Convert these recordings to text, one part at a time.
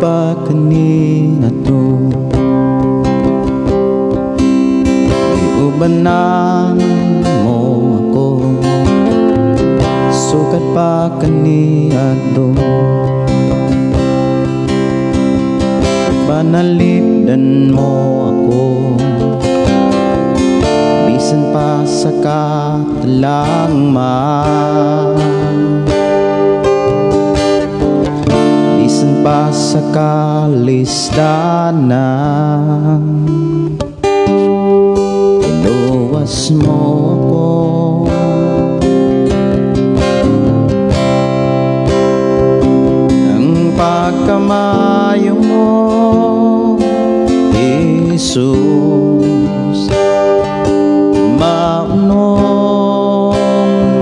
Pa kaniadto, giubanan mo ako. Sukad pa kaniadto, panalipdan mo ako. Bisan pa sa katalangman, bisan pa sa kalisdanan, iluwas mo ako. Ang pagkamayo mo, Jesus, maunong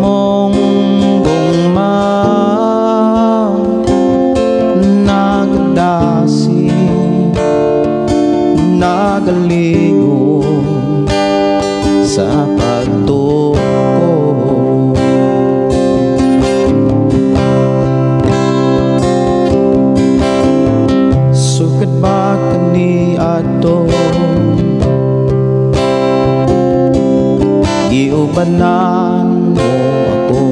mong gugma, nagdasi, nagaligo sa pagtuo ko. Sukad ba kaniadto, giubanan mo ako.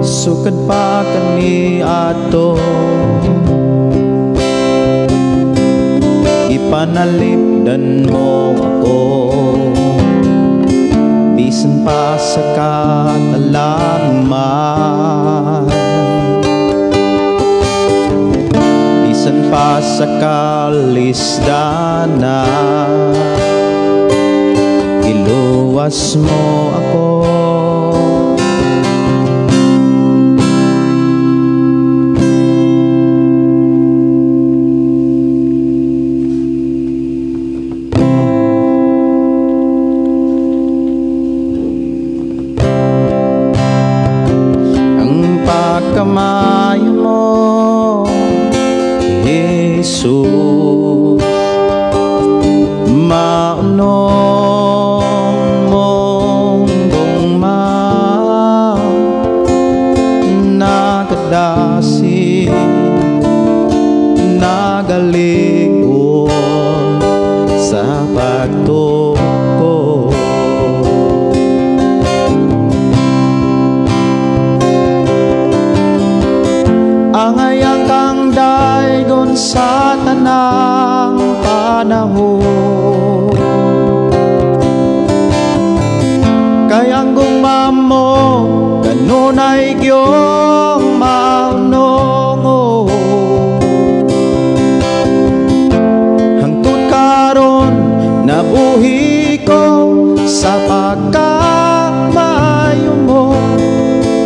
Sukad pa kaniadto, ipanalipdan mo ako. Bisan pa sa katalangman, bisan pa sa kalisdanan, iluwas mo ako. Ang pagkamayo mo, Jesus, maunong mong gugma, nagadasi, nagaligo sa pagtuo ko. Angayang kang daygon sa tanang panahon, kay ang gugma mo kanunay gyung maunong. Hangtod karon nabuhi ko sa pagkamayo mo,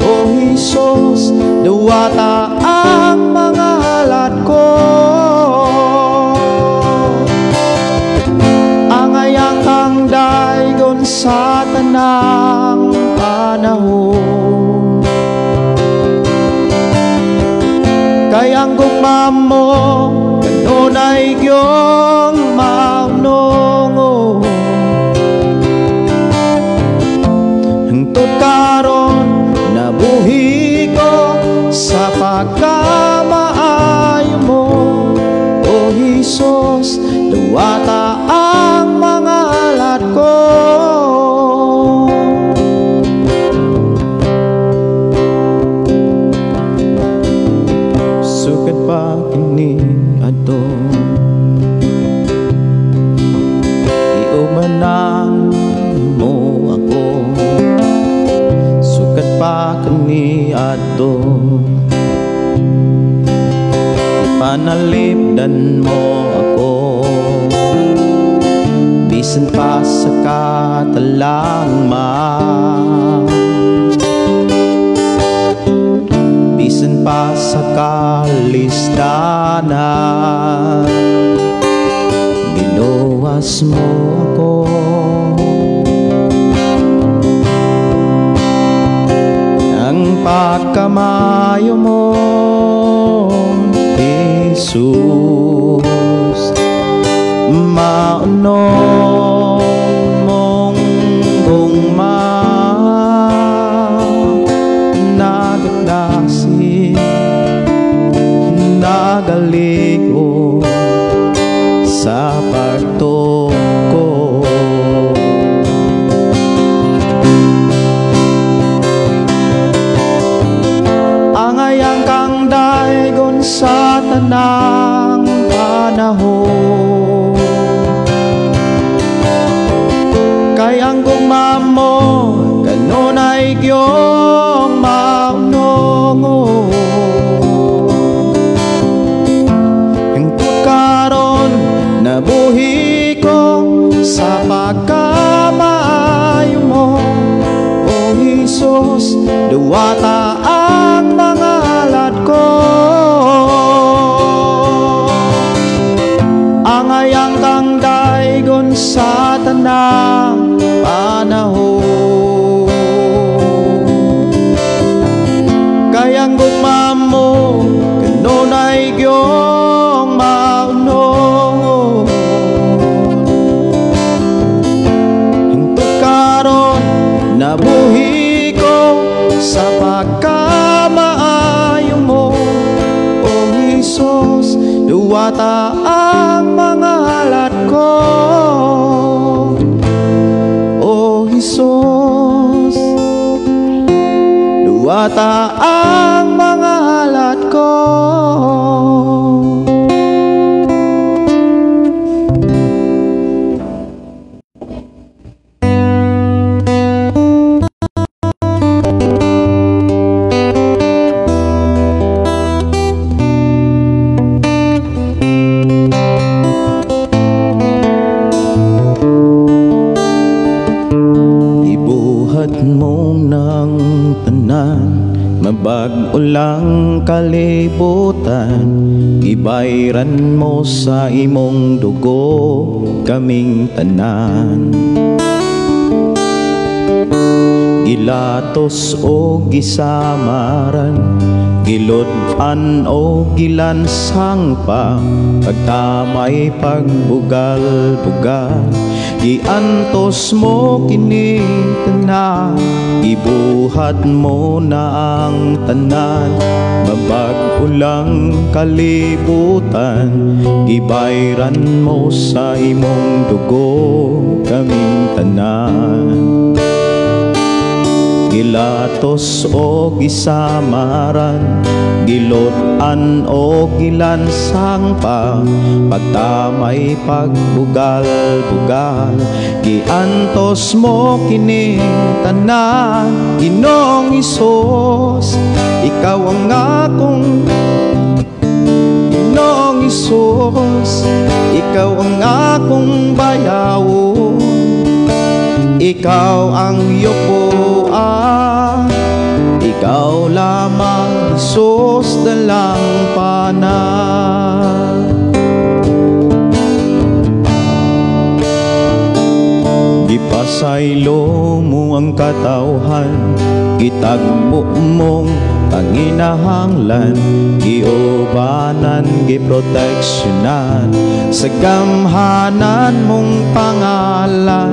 O Hesus, duwata ang mga alat ko. Angayang kang daygon sa tanang panahon, kay ang gugma mo kanunay gyung maunong. Hangtod karon nabuhi ko sa pagkamaayo mo, O Hesus, duwata ang mga alat ko. Sukad pa kaniadto, giubanan mo ako. Sukad pa kaniadto, ipanalipdan mo ako. Bisan pa sa katalangman, bisan pa sa kalisdanan, giluwas mo ako. Ang pagkamayo mo, Jesus, maunong mong gugma, nagdasi, sa tanang panahon. Kay ang gugma mo kanunay gyong maunongon. Hangtod karon nabuhi ko sa pagkamaayo mo. O Hesus, duwata ang mga alad ko. Angayang kang daygon sa tanang panahon. Kay ang gugma mo kanunay gyong maunongon. Hangtod karon nabuhi ko sa pagkamaayo mo. O Hesus, duwata ang mga alad ko. O Hesus, duwata ang mga alad ko. Ibuhat mo ng tanan, mabag-o lang kalibutan. Gibayran mo sa imong dugo kaming tanan. Gilatos o gisamaran, gilud-an o gilansang pa, pagtamay pagbugal-bugal. Giantos mo kini tanan, gibuhat mo na ang tanan. Mabag-o lang kalibutan, gibayran mo sa imong dugo kaming tanan. Gilatos o gisamaran, gilud-an o gilansang pa, pagtamay pagbugal-bugal. Giantos mo kini tanan, Ginoong Hesus, ikaw ang akong Ginoong Hesus, ikaw ang akong bayawon. Ikaw ang yukuan, ikaw lamang Hesus dalang pana. Gipasaylo mo ang katawhan, gitagbo mong panginahanglan, giubanan, giproteksyonan sa gamhanan mong pangalan.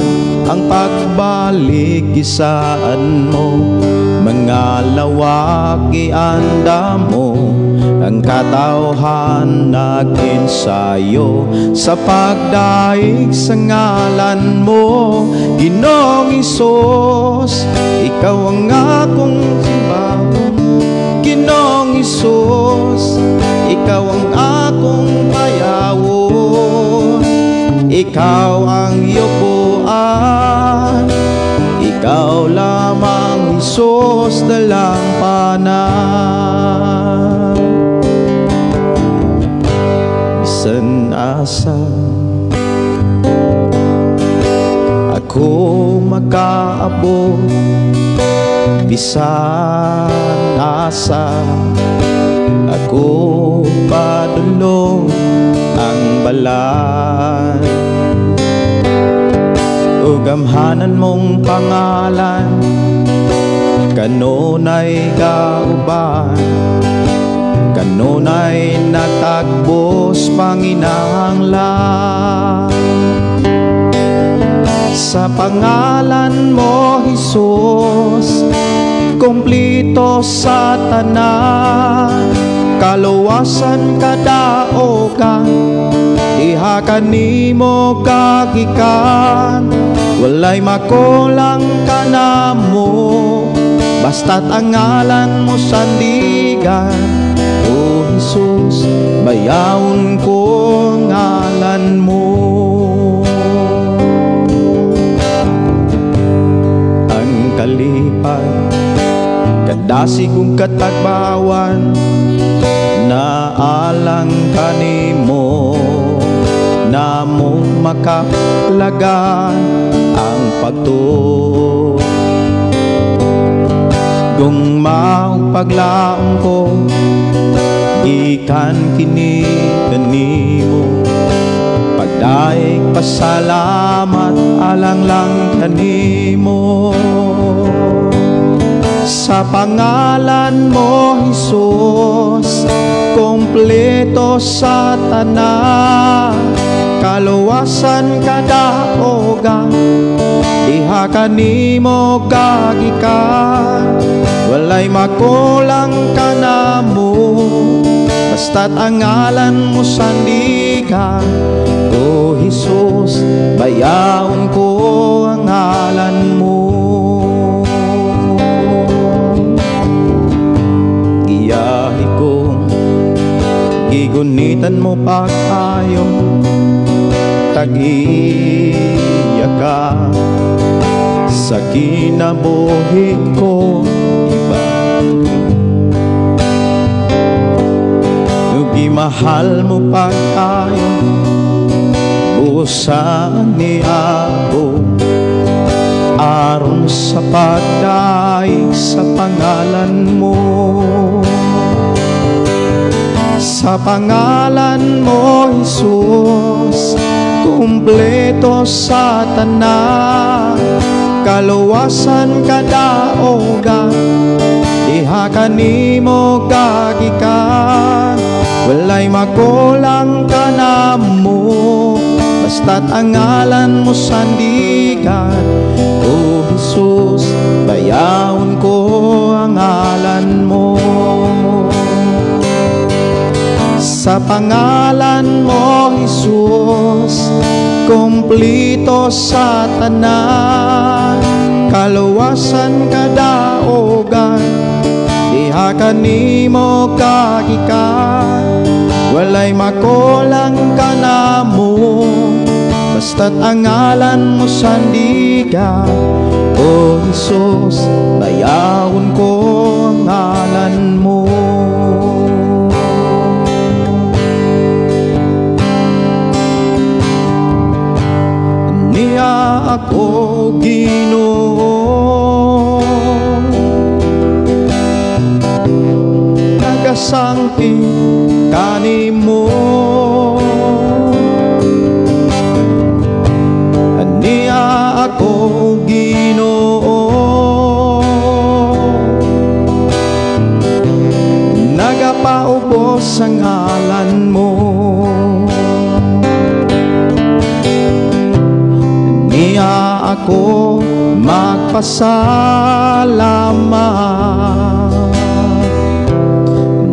Ang pagbalik gisaan mo, mga lawak gianda mo, ang katawhan nag-ensayo sa pagdaig sa ngalan mo. Ginoong Hesus, ikaw ang akong simbahon. Ginoong Hesus, ikaw ang akong bayawon. Ikaw ang yukuan, ikaw lamang Hesus dalang pana. Bisan asa ako makaabot, bisan asa ako padulong ang balan. O gamhanan mong pangalan, kanunay kauban, kanunay natagbos panginahanglan. Sa pangalan mo, Hesus, kumplito sa tanan, kaluwasan kadaogan, diha kanimo kagikan. Walay makulang kanamo, basta't ang ngalan mo sandigan. O Hesus, Jesus, bayawon ko ang ngalan mo. Ang kalipay, kadasig ug katagbawan, na alang kanimo, namo makalagan ang pagtuo. Gugma ug paglaom ko, gikan kini kanimo. Pagdaig pasalamat alang lang kanimo. Sa pangalan mo, Jesus, kompleto sa tanan, kaluwasan kadaogan, diha kanimo gagikan. Walay makulang kanamo, basta't ang ngalan mo sandigan. O Jesus, bayaon ko ang ngalan mo. Giyahe ko, gigunitan mo pag-ayo, tag-iya ka sa kinabuhi ko. Iba mahal mo pag-ayo, busa ni ako, aron sa pagdaig sa pangalan mo. Sa pangalan mo, Jesus, kumpleto sa tanan, kaluwasan kadaogan, diha kanimo gagikan. Walay makulang kanamo, basta't ang ngalan mo sandigan. O Jesus, bayawon ko ang ngalan mo. Sa pangalan mo, Jesus, kumplito sa tanan, kaluwasan kadaogan, diha kanimo kagikan. Walay makulang kanamo, basta't ang ngalan mo sandigan. O Jesus, bayawon ko ang ngalan mo. Niya ako Ginoo, nagasangpit kanimo. Niya ako Ginoo, nagapaubos ang ngalan mo. Niya ako magpasalamat,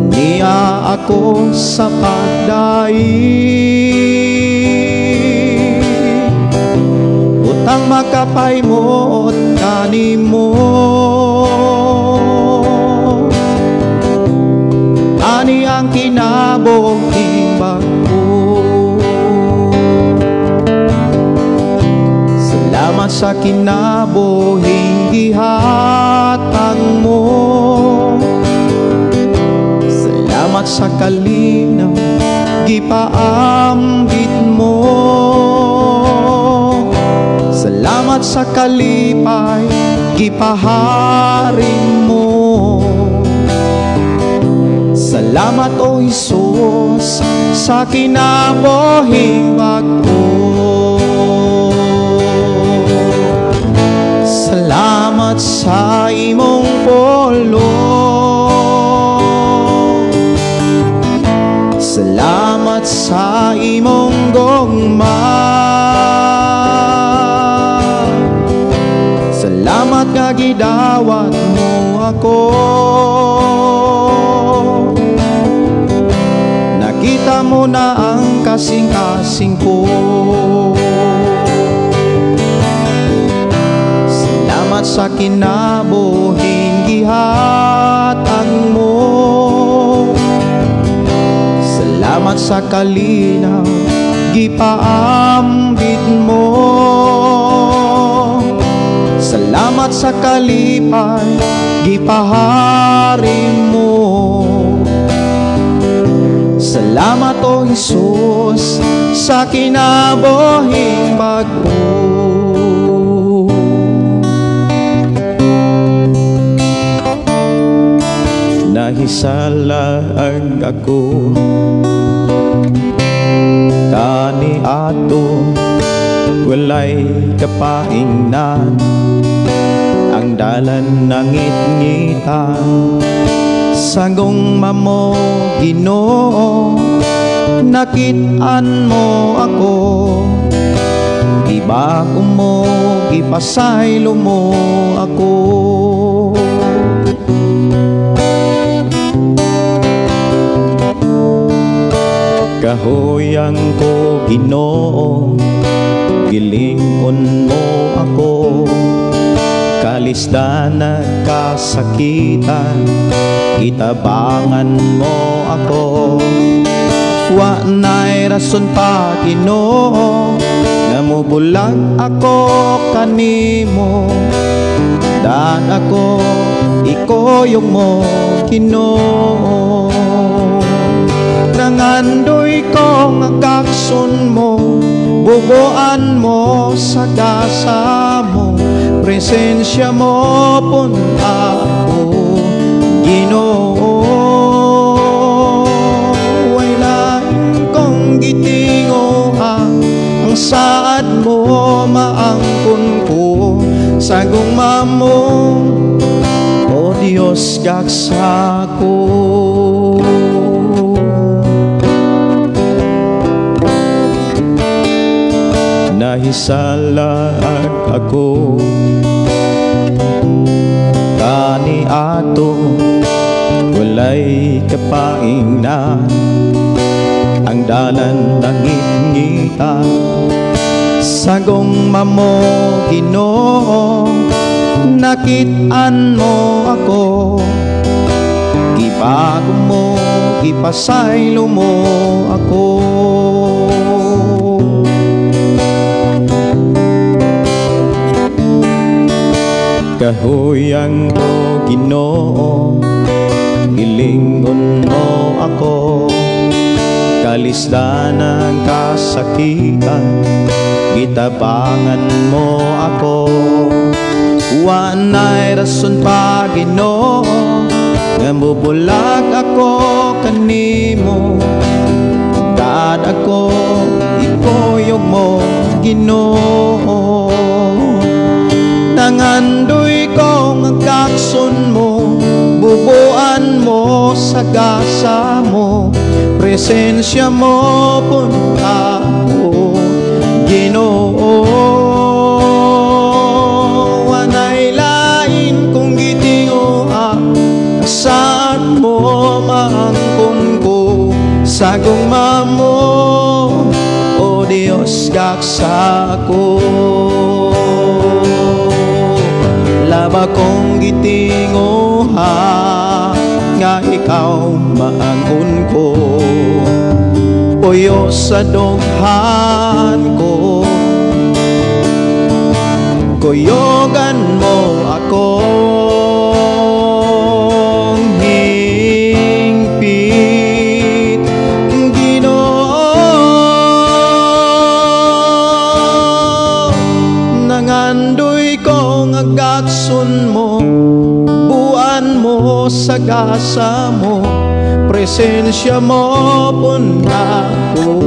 niya ako sa pagdaig. Utang makapaimot kanimo, ani ang kinabuhing bag-o. Salamat sa kinabuhing gihatag mo, salamat sa kalinaw gipaambit mo, salamat sa kalipay gipaharing mo. Salamat o Jesus sa kinabuhing bag-o. Salamat sa imong pulong, salamat sa imong gugma, salamat nga gidawat mo ako. Nakita mo na ang kasing-kasing ko. Salamat sa kinabuhing gihatag mo, Salamat sa kalinaw gipaambit mo. Salamat sa kalipay gipahari mo. Salamat, O Jesus, sa kinabuhing bag-o. Nahisalag ako kani ato, walay kapaingnan, ang dalan nangit-ngitan. Sa gugma mo, Ginoo, nakit-an mo ako. Gibag-o mo, gipasaylo mo ako. Kahuyan ko, Ginoo, gilingkon mo ako. Kalisdan nagkasakitan, gitabangan mo ako. Wa na'y rason pa, Ginoo, nga mubulag ako kanimo. Dan ako, ikuyog mo, Ginoo. Nangandoy ko nga gakson mo, bubuan mo sa gasa mo, presensya mo punta ko, Ginoo. Way lain kong gitinguha, ang saad mo maangkon ko. Sa gugma mo, O Dios, gaksa ko. Nahisalag ako kani ato, walay kapaingnan, ang dalan nangit-ngitan. Sa gugma mo, Ginoo, nakit-an mo ako. Gibago mo, gipasaylo mo ako. Kahuyan ko, Ginoo, gilingon mo ako. Kalisdan ang kasakitan, gitabangan mo ako. Wa na'y rason pa, Ginoo, nga mubulag ako kanimo. Dad ako, ikuyog mo, Ginoo. Nangandoy ko nga gakson mo, bubuan mo sa gasa mo, presensya mo punta ko, Ginoo. Wanay lain kong gitinguha, saan mo maangkon ko. Sa gugma mo, O Dios, gaksa ko. Laba kong gitinguha, nga ikaw maangon ko. Puyo sa dughan ko, kuyogan mo akong hingpit, Ginoo. Nangandoy ko nga gakson mo, buan mo sa gasa mo, presensya mo punta ko,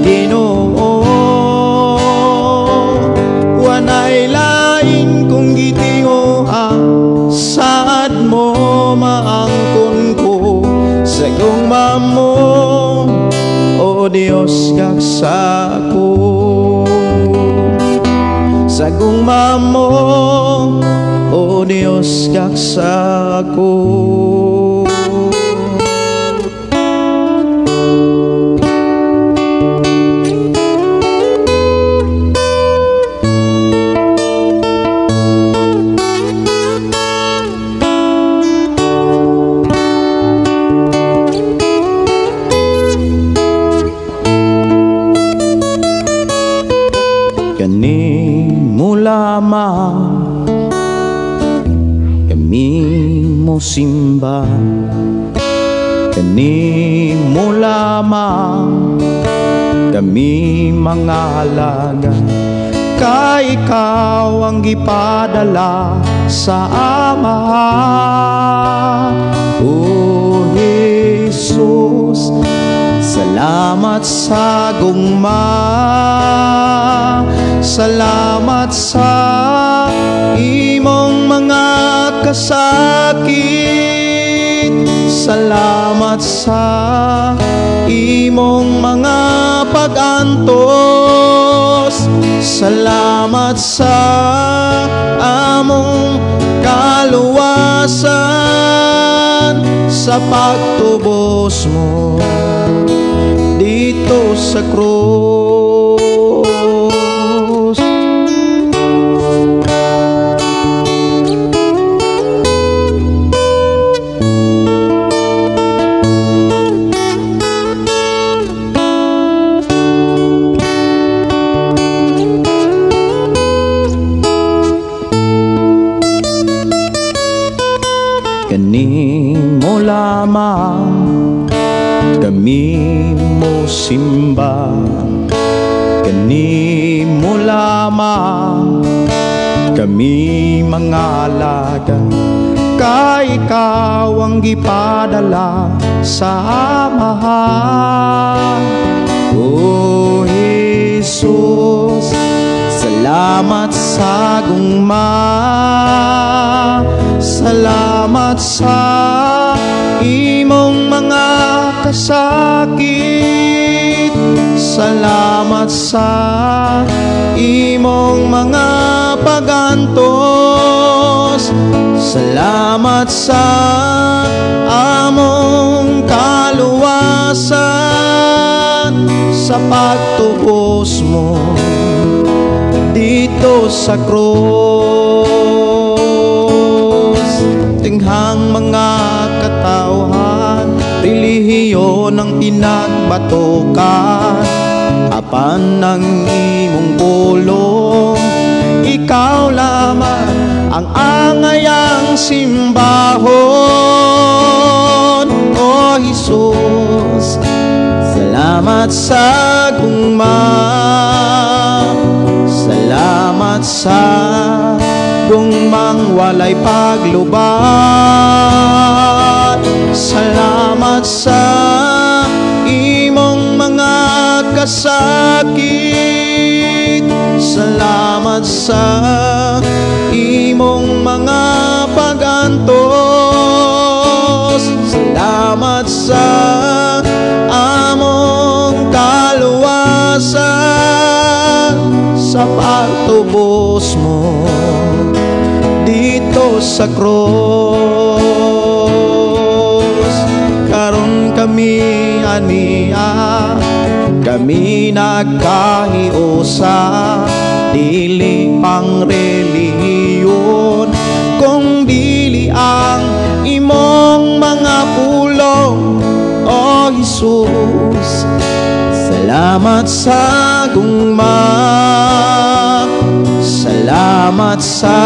Ginoo. Wanay lain kong gitinguha, saad mo maangkon ko. Sa gugma mo, O Dios, gaksa ko. Sa gugma mo, O Dios, gaksa ko. Simba, kanimo lamang kami mga alaga, kay ikaw ang gipadala sa Amahan. O Jesus, salamat sa gugma, salamat sa imong mga kasakit, salamat sa imong mga pag-antos, salamat sa among kaluwasan, sa pagtubos mo dito sa krus. Kanimo lamang kami mo simba, kanimo lamang kami mga alaga, kay ikaw ang gipadala sa Amahan. O Jesus, salamat sa gugma, salamat sa imong mga kasakit, salamat sa imong mga pag-antos, salamat sa among kaluwasan, sa pagtubos mo dito sa krus. Tinghang mga katawhan, relihiyon ang pinagbatukan, apan ang imong pulong, ikaw lamang ang angayang simbahon. O Jesus, salamat sa gugma, salamat sa gugmang walay paglubat, salamat sa imong mga kasakit, salamat sa imong mga pag-antos, salamat sa among kaluwasan, sa pagtubos mo dito sa krus. Karon kami ania, kami nagkahiusa, dili pang relihiyon, kung dili ang imong mga pulong. O Jesus, salamat sa gugma, salamat sa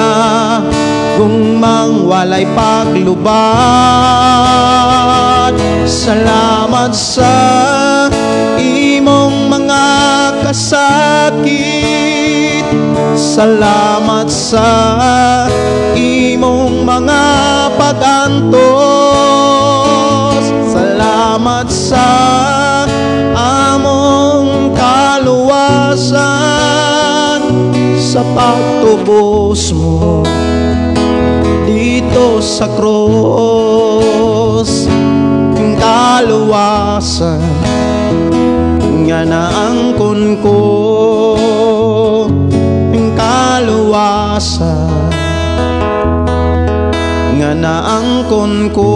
gugmang walay paglubat, salamat sa imong mga kasakit, salamat sa imong mga pag-antos, salamat sa among kaluwasan, sa pagtubos mo dito sa krus. Kaluwasan nga naangkon ko, kaluwasan nga naangkon ko.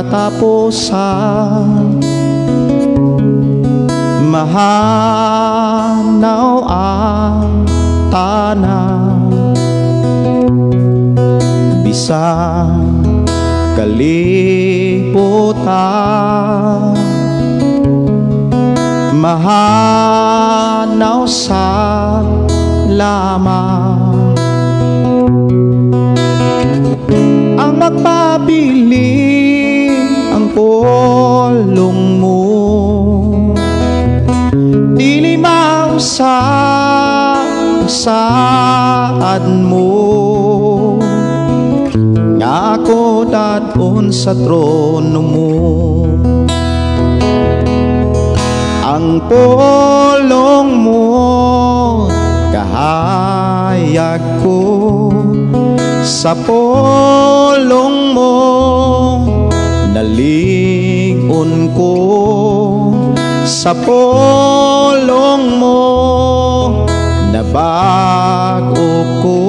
katapusan. Mahanaw ang tanan, bisan kalibutan. Mahanaw sa lamang ang magpabili ang pulong mo. Dili mausab saad mo nga ako dadon sa trono mo. Ang pulong mo kahayag ko, sa pulong mo nalig-on ko, sa pulong mo nabago ko.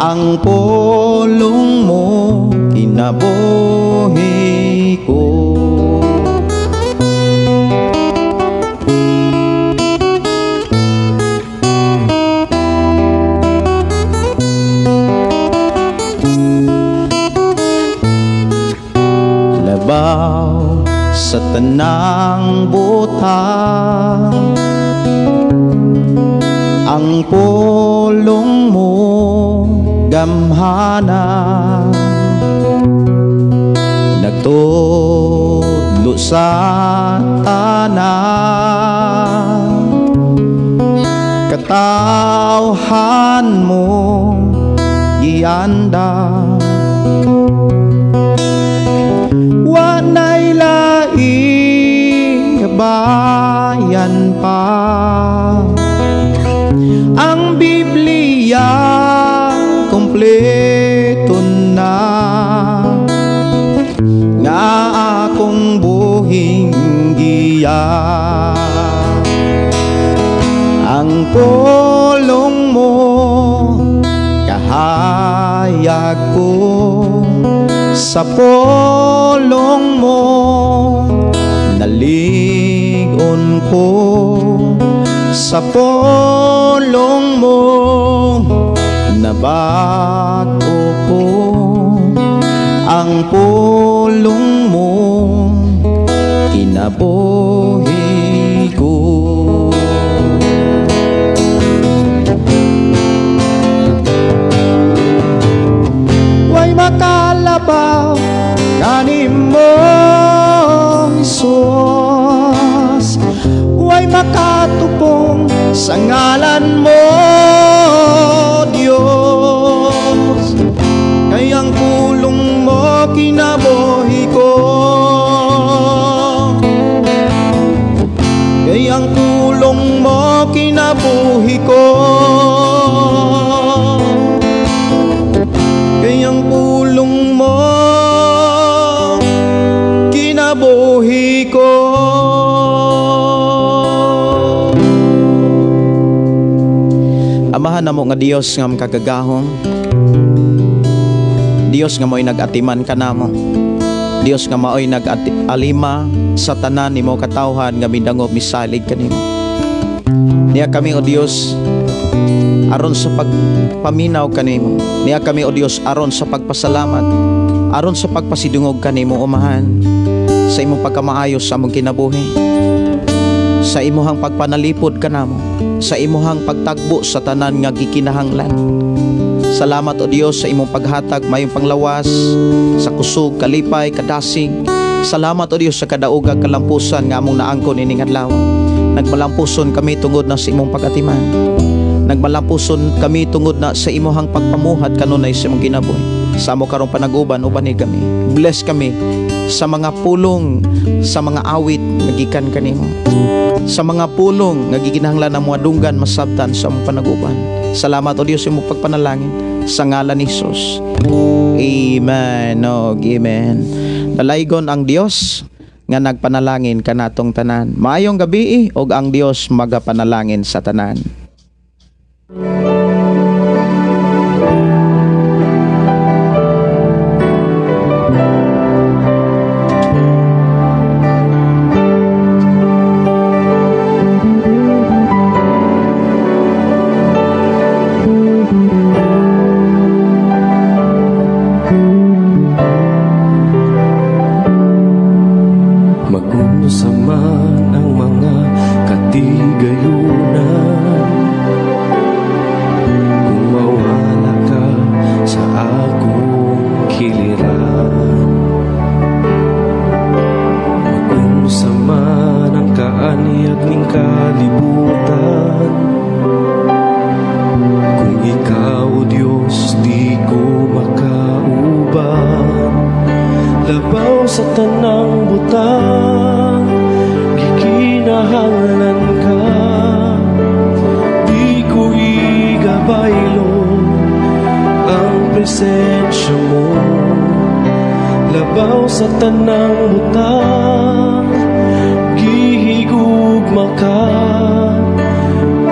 Ang pulong mo kinabuhi ko. Labaw sa tanang butang, ang pulong mo gamhana, nagtudlo sa tanan. Katawhan mo gianda, wanay laing kabayan pa. Ang Biblia kompleto na, nga akong buhing giya. Ang pulong mo kahayag ko, sa pulong mo nalig-on ko, sa pulong mo nabago ko. Ang pulong mo kinabuhi ko. Way makalabaw kanimo, Hesus, way makatupong sa ngalan mo, Diyos. Kay ang pulong mo kinabuhi ko, kay ang pulong mo kinabuhi ko, kay ang pulong mo kinabuhi ko. Amahan namo nga Dios nga makagagahom, Dios nga mao'y nag-atiman kanamo, Dios nga mao'y nag-alima sa tanan nimo katawhan nga midangop misalig kanimo. Niya kami o Dios aron sa pagpaminaw kanimo. Niya kami o Dios aron sa pagpasalamat, aron sa pagpasidungog kanimo, Umahan, sa imong pagkamaayo sa among kinabuhi, sa imuhang pagpanalipod kanamo, sa imuhang pagtagbo sa tanan nga gikinahanglan. Salamat o Dios sa imong paghatag mayong panglawas, sa kusog, kalipay, kadasig. Salamat o Dios sa kadaogag kalampusan nga among naangkon ining adlaw. Nagmalampuson kami tungod na sa imong pagatiman. Nagmalampuson kami tungod na sa imuhang pagpamuhat kanunay sa imong kinabuhi. Sa amo karong panaguban, ubani kami. Bless kami sa mga pulong, sa mga awit nga gikan kanimo, sa mga pulong nga gikinahanglan ang mga dunggan masabtan sa among panaguban. Salamat o Dios sa imong pagpanalangin sa ngalan ni Jesus. Amen. Og amen. Dalaygon ang Dios nga nagpanalangin kanatong tanan. Maayong gabi og ang Dios magapanalangin sa tanan. sa tanang butang, gikinahanglan ka. Di ko igabaylo ang presensya mo. Labaw sa tanang butang, gihigugma ka,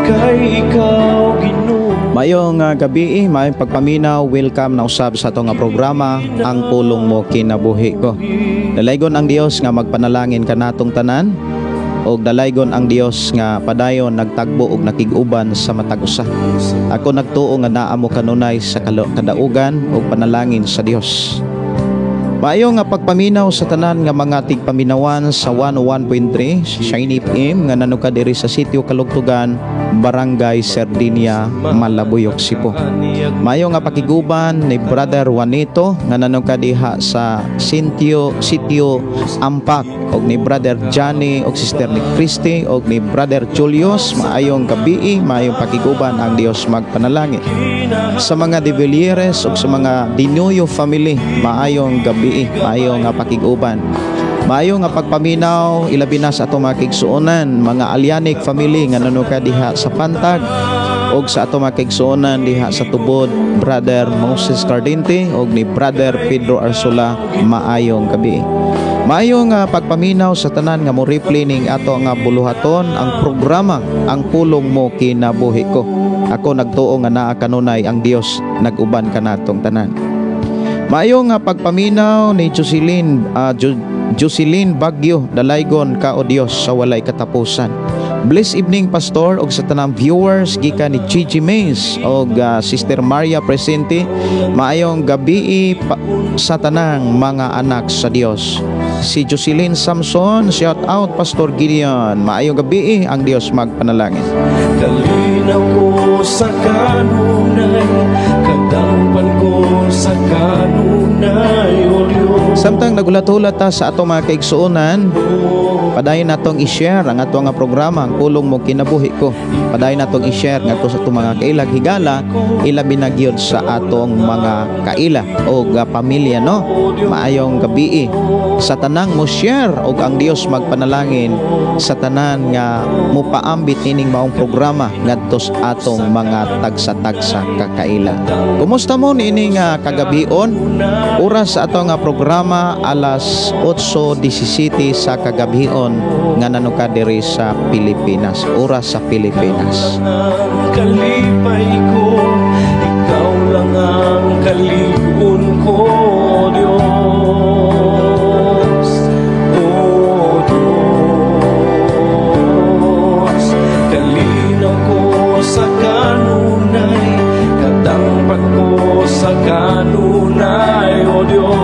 kay ikaw, Ginoo. Maayong gabi, maayong pagpaminaw, welcome na usab sa atong nga programa, Ang Pulong Mo Kinabuhi Ko. Dalaygon ang Dios nga magpanalangin kanatong tanan og dalaygon ang Dios nga padayon nagtagbo og nakig-uban sa matag usa. Ako nagtuo nga naa mo kanunay sa kadaugan og panalangin sa Dios. Maayo nga pagpaminaw sa tanan nga mga tigpaminawan sa 101.3 Shiny FM nga nanuka diri sa Sitio Kalugtugan, Barangay Sardinia, Malabuyok, Cebu. Maayo nga pakiguban ni Brother Juanito nga nanuka diha sa Sitio Ampak og ni Brother Johnny og Sister ni Christy og ni Brother Julius. Maayong gabi, maayong pakiguban, ang Dios magpanalangin. Sa mga De Villieres ug sa mga Dinuyo family, maayong gabi, maayong nga pakiguban. Maayo nga pagpaminaw ilabi na sa atong mga kaigsuonan, mga Alyanik family nga nanuka diha sa Pantag og sa atong mga kaigsuonan diha sa Tubod, Brother Moses Cardente og ni Brother Pedro Arsula, maayong gabi. Maayo nga pagpaminaw sa tanan nga mo replay ning ato nga buluhaton, ang programa Ang Pulong Mo Kinabuhi Ko. Ako nagtuo nga naa kanunay ang Dios nag-uban kanatong tanan. Maayo nga pagpaminaw ni Jocelyn Bagyo, dalaygon ka o Dios sa walay katapusan. Bless evening, Pastor, og sa tanang viewers, gikan ni Gigi Mays og Sister Maria Presente. Maayong gabi sa tanang mga anak sa Dios. Si Jocelyn Samson, shout out, Pastor Gideon. Maayong gabi, ang Dios magpanalangin. Kalinaw ko sa kanunay, kadangpan ko sa kanunay, O Diyos. Samtang nagulat-ulat ta sa atong mga kaigsuonan, padayon natong i-share ang ato nga programa, Ang Pulong Mo Kinabuhi Ko. Padayon natong i-share ngadto sa atong mga kailag higala, ilabi na gyud sa atong mga kaila o pamilya, no. Maayong gabi sa tanang mo share og ang Dios magpanalangin sa tanan nga mopaambit ining maong programa ngadto sa atong mga tagsa-tagsa kakaila. Kumusta mo niining kagabion? Oras sa ato nga programa alas 8:17 sa kagabion nga nanuka diri sa Pilipinas. Oras sa Pilipinas. Ang kalipay ko, ikaw lang ang kalig-on ko, Diyos. O Diyos, kalinaw ko sa kanunay, kadangpan ko sa kanunay, O Diyos.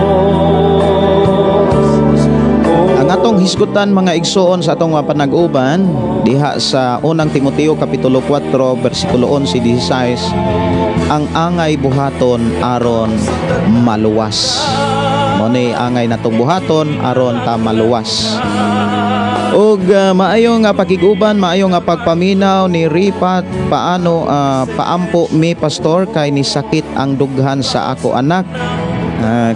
O Ang atong hisgutan, mga igsoon, sa atong mga panag-uban diha sa Unang Timoteo kapitulo 4 bersikulo 11 16, ang angay buhaton aron maluwas. Mao ni angay natong buhaton aron ta maluwas. Og maayo nga pakiguban, maayo nga pagpaminaw ni Ripat, paano paampo mi, Pastor, kay ni sakit ang dughan sa ako anak.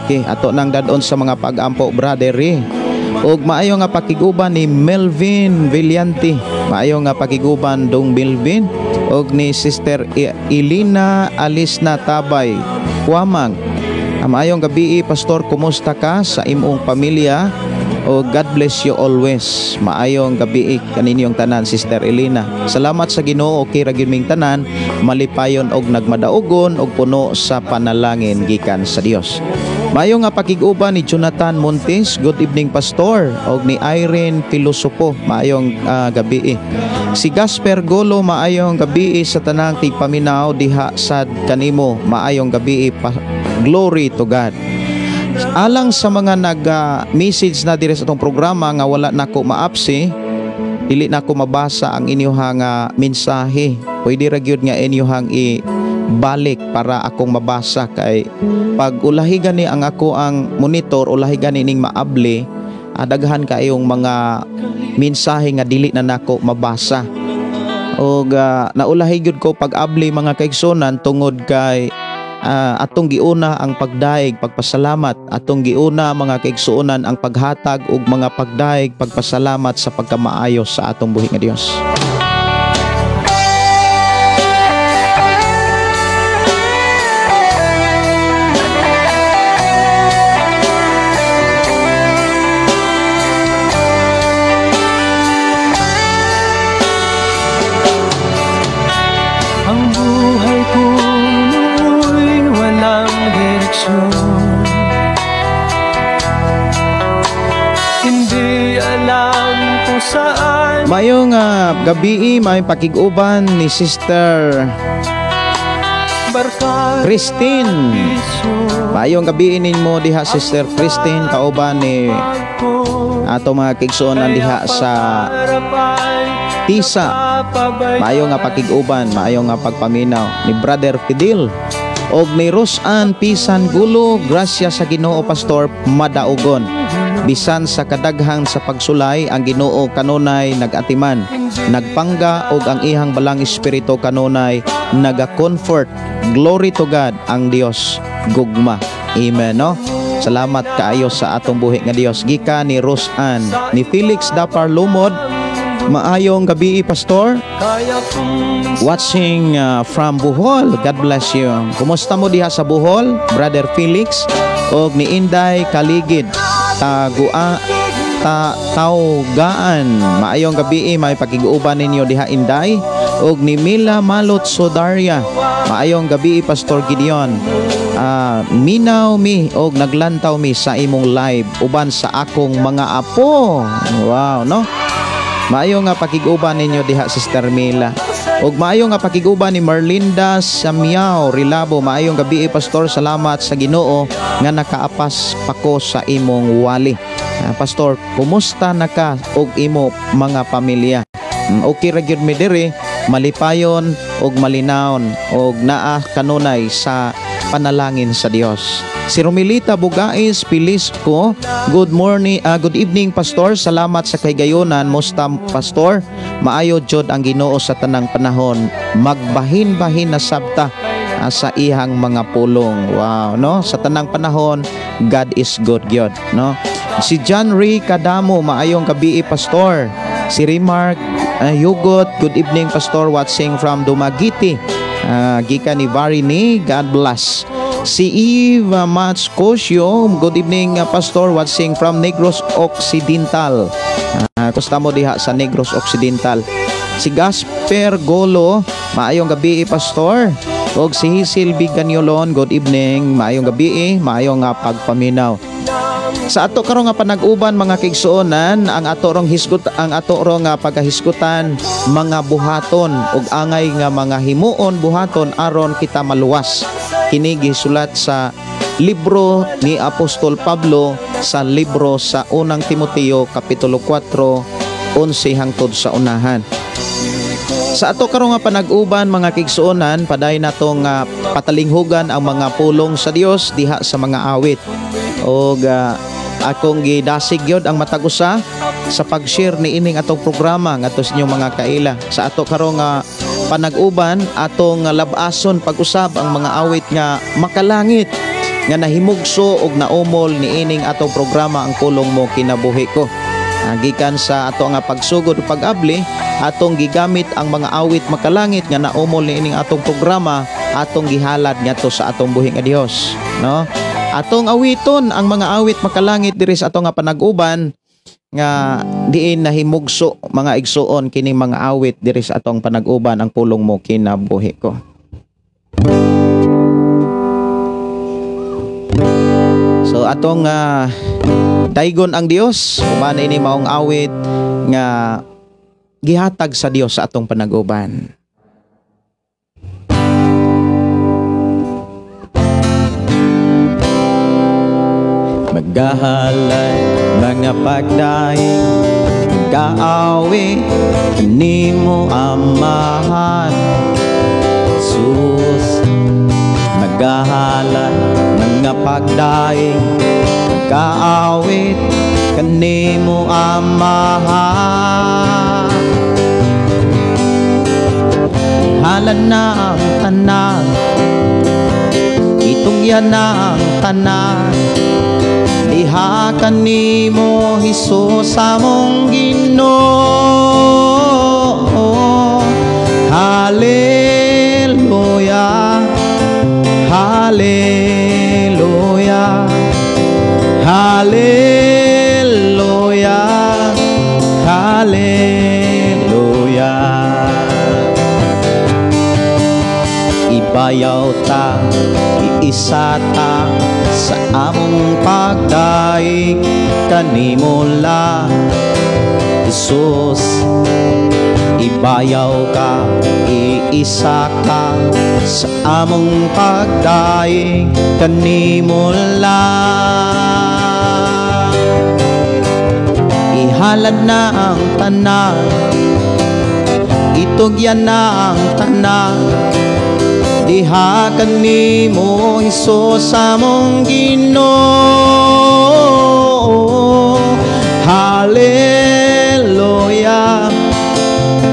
Okay, ato nang dadon sa mga pag-ampo, brother Ri. Og maayo nga pakiguban ni Melvin Villanti. Maayo nga pakiguban, dong Melvin, og ni Sister Elina Alisna Tabay Kuamang. Maayong gabi, Pastor, kumusta ka sa imong pamilya? O God bless you always. Maayong gabi kaninyong tanan, Sister Elena. Salamat sa Ginoo, okay ra gyud ming tanan, malipayon og nagmadaugon og puno sa panalangin gikan sa Dios. Maayo nga pakig-uban ni Jonathan Montes, good evening, Pastor, og ni Irene Pilosopo, maayong gabi. Si Gasper Golo, maayong gabi sa tanang tigpaminaw diha sad kanimo, maayong gabi pa, glory to God. Alang sa mga nag-message na diri sa atong programa nga wala nako maapsi, dili nako mabasa ang inyuhang mensahe. Pwede ra gyud nga inyuhang i-balik para akong mabasa kay pag ulahi gani ang ako ang monitor, ulahi gani ning maabli, daghan kaayong mga mensahe nga dili na nako mabasa. Og naulahi gyud ko pag-abli, mga kaigsunan, tungod kay Atong giuna ang pagdaig, pagpasalamat. Atong giuna mga kaigsuonan ang paghatag og mga pagdaig, pagpasalamat sa pagkamaayo sa atong buhi nga Dios. Ang buhay ko noo'y walang direksyon, hindi alam kung saan. Mayong gabi, may pakig-uban ni Sister Christine. Mayong gabi ninmo diha Sister Christine, kauban ni ato mga kaigsuonan diha sa Tisa. Maayo nga pakig-uban, maayo nga pagpaminaw ni Brother Fidel og ni Rosan Pisan Gulo. Grasya sa Ginoo Pastor madaugon. Bisan sa kadaghan sa pagsulay, ang Ginoo kanunay nagatiman, nagpangga og ang ihang balang espiritu kanunay naga-comfort. Glory to God, ang Dios gugma. Amen, no? Salamat kaayo sa atong buhi nga Dios. Gikan ni Rosan, ni Felix Dapar Lumod. Maayong gabi, Pastor. Watching from Bohol. God bless you. Kumusta mo diha sa Bohol, Brother Felix? Og ni Inday Kaligid Tagua Tawgaan. Maayong gabi, may pakig-uban ninyo diha Inday. Og ni Mila Malot Sodaria. Maayong gabi, Pastor Gideon. Minaw mi og naglantaw mi sa imong live uban sa akong mga apo. Wow, no? Maayo nga pakig-uban ninyo diha Sister Mila. Og maayo nga pakig-uban ni Merlinda Samiao Rilabo. Maayong gabi, Pastor. Salamat sa Ginoo nga nakaapas pa ko sa imong wali. Pastor, kumusta na ka og imo mga pamilya? Okay ra gyud mi diri, malipayon og malinawon og naa kanunay sa panalangin sa Dios. Si Romilita Bugais Pilisco, good morning, good evening Pastor. Salamat sa kahigayonan. Musta Pastor? Maayo jud ang Ginoo sa tanang panahon. Magbahin-bahin na sabta sa ihang mga pulong. Wow, no? Sa tanang panahon, God is good gyud, no? Si John Ray Kadamo, maayong gabi Pastor. Si Remark Hugot, good evening Pastor, watching from Dumaguete. Gikan ni Varini, God bless. Si Eve Matskosio, good evening Pastor, watching from Negros Occidental. Kusta mo diha sa Negros Occidental. Si Gasper Golo, maayong gabi Pastor. Og si Hisil Biganyolon, good evening, maayong gabi, maayong pagpaminaw. Sa ato karon nga panag-uban mga kaigsuonan, ang ato rong hisgot, ang ato rong pagahisgutan mga buhaton ug angay nga mga himuon buhaton aron kita maluwas. Kini gisulat sa libro ni Apostol Pablo sa libro sa unang Timoteo kapitulo 4 11 hangtod sa unahan. Sa ato karon nga panag-uban mga kaigsuonan, paday natong patalinghugan ang mga pulong sa Dios diha sa mga awit. Og akong gidasig gyud ang matag usa sa pag-share niining atong programa ngadto sa inyong mga kaila. Sa ato karon nga panag-uban, atong lab-ason pag-usab ang mga awit nga makalangit nga nahimugso og naumol niining atong programa Ang Pulong Mo Kinabuhi Ko. Gikan sa ato nga pagsugod ug pag-abli, atong gigamit ang mga awit makalangit nga naumol niining atong programa, atong gihalad ngadto sa atong buhi nga Dios, no? Atong awiton ang mga awit makalangit diri sa atong nga panag-uban nga diin nahimugso mga igsuon kining mga awit diri sa atong panag-uban Ang Pulong Mo Kinabuhi Ko. So atong daygon ang Dios uban ini maong awit nga gihatag sa Dios sa atong panag-uban. Magahalay mga pagdaing kaawit nimo Amahan Jesus. Magahalay mga pagdaing kaawit kanimo Amahan. Ihalan na ang tanan, Itugyan ang tanan diha kanimo, Hesus among Ginoo. Hallelujah, hallelujah, hallelujah, hallelujah. Ibayaw ta, iisa ta sa among pagdaig kanimo la, Jesus. Ibayaw ka, iisa ka sa among pagdaig kanimo la. Ihalad na ang tanan, itugyan na ang tanan diha kanimo, Hesus among Ginoo. Hallelujah,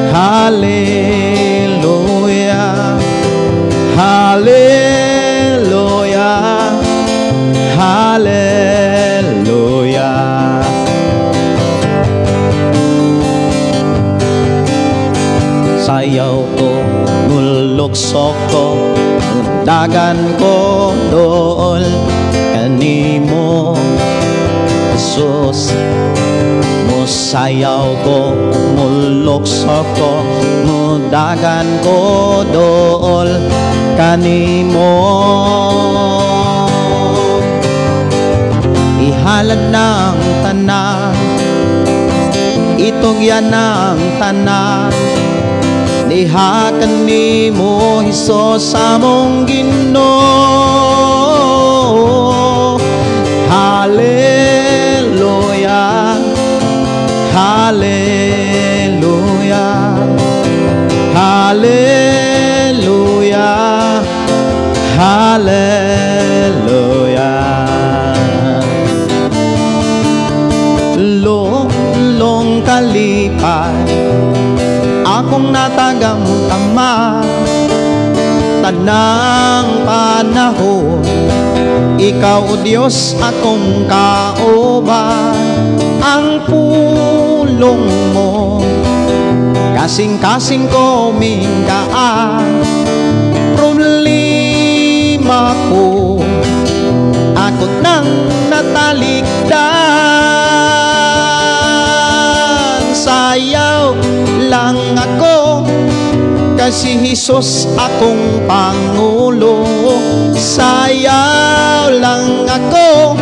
hallelujah, hallelujah, hallelujah. Sayaw ko, mulukso ko, dagan ko dool kanimo, Jesus. Musayaw ko, mulukso ko, mudagan ko dool kanimo. Ihalad ng tanan, itugyan ng tanan diha kanimo, Hesus among Ginoo. Hallelujah, hallelujah, hallelujah, hallelujah. Lulong kalipay akong natagamtama, tanang panahon ikaw, O Diyos, akong kauban. Ang pulong mo kasing-kasing ko mingkaan, problema ko akot nang natalikdan. Sayaw lang ako kasi Hesus akong Pangulo. Sayaw lang ako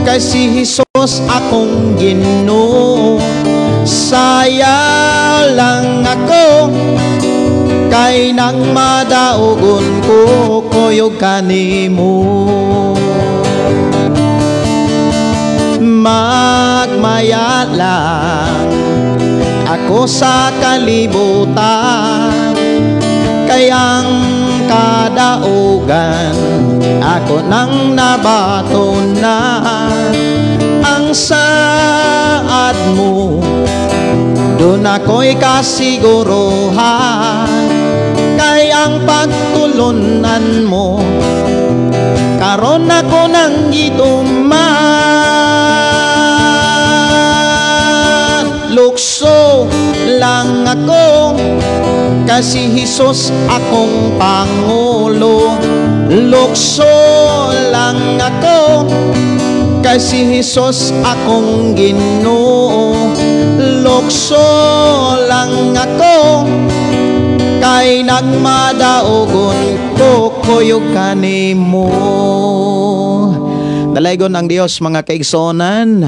kasi Hesus akong Ginoo. Sayaw lang ako kay nang madaugon ko kuyog kanimo. Magmaya lang ako sa kalibutan, kay ang kadaugan ako nang nabato na. Ang saad mo doon ako'y kasiguruhan, kay ang pagtulunan mo karon ako nang gituman. Lukso lang ako kasi Hesus akong Pangulo. Lukso lang ako kasi Hesus akong Ginoo. Lukso lang ako kay nagmadaugon ko kuyog kanimo. Dalaygon ang Dios, mga kaigsuonan.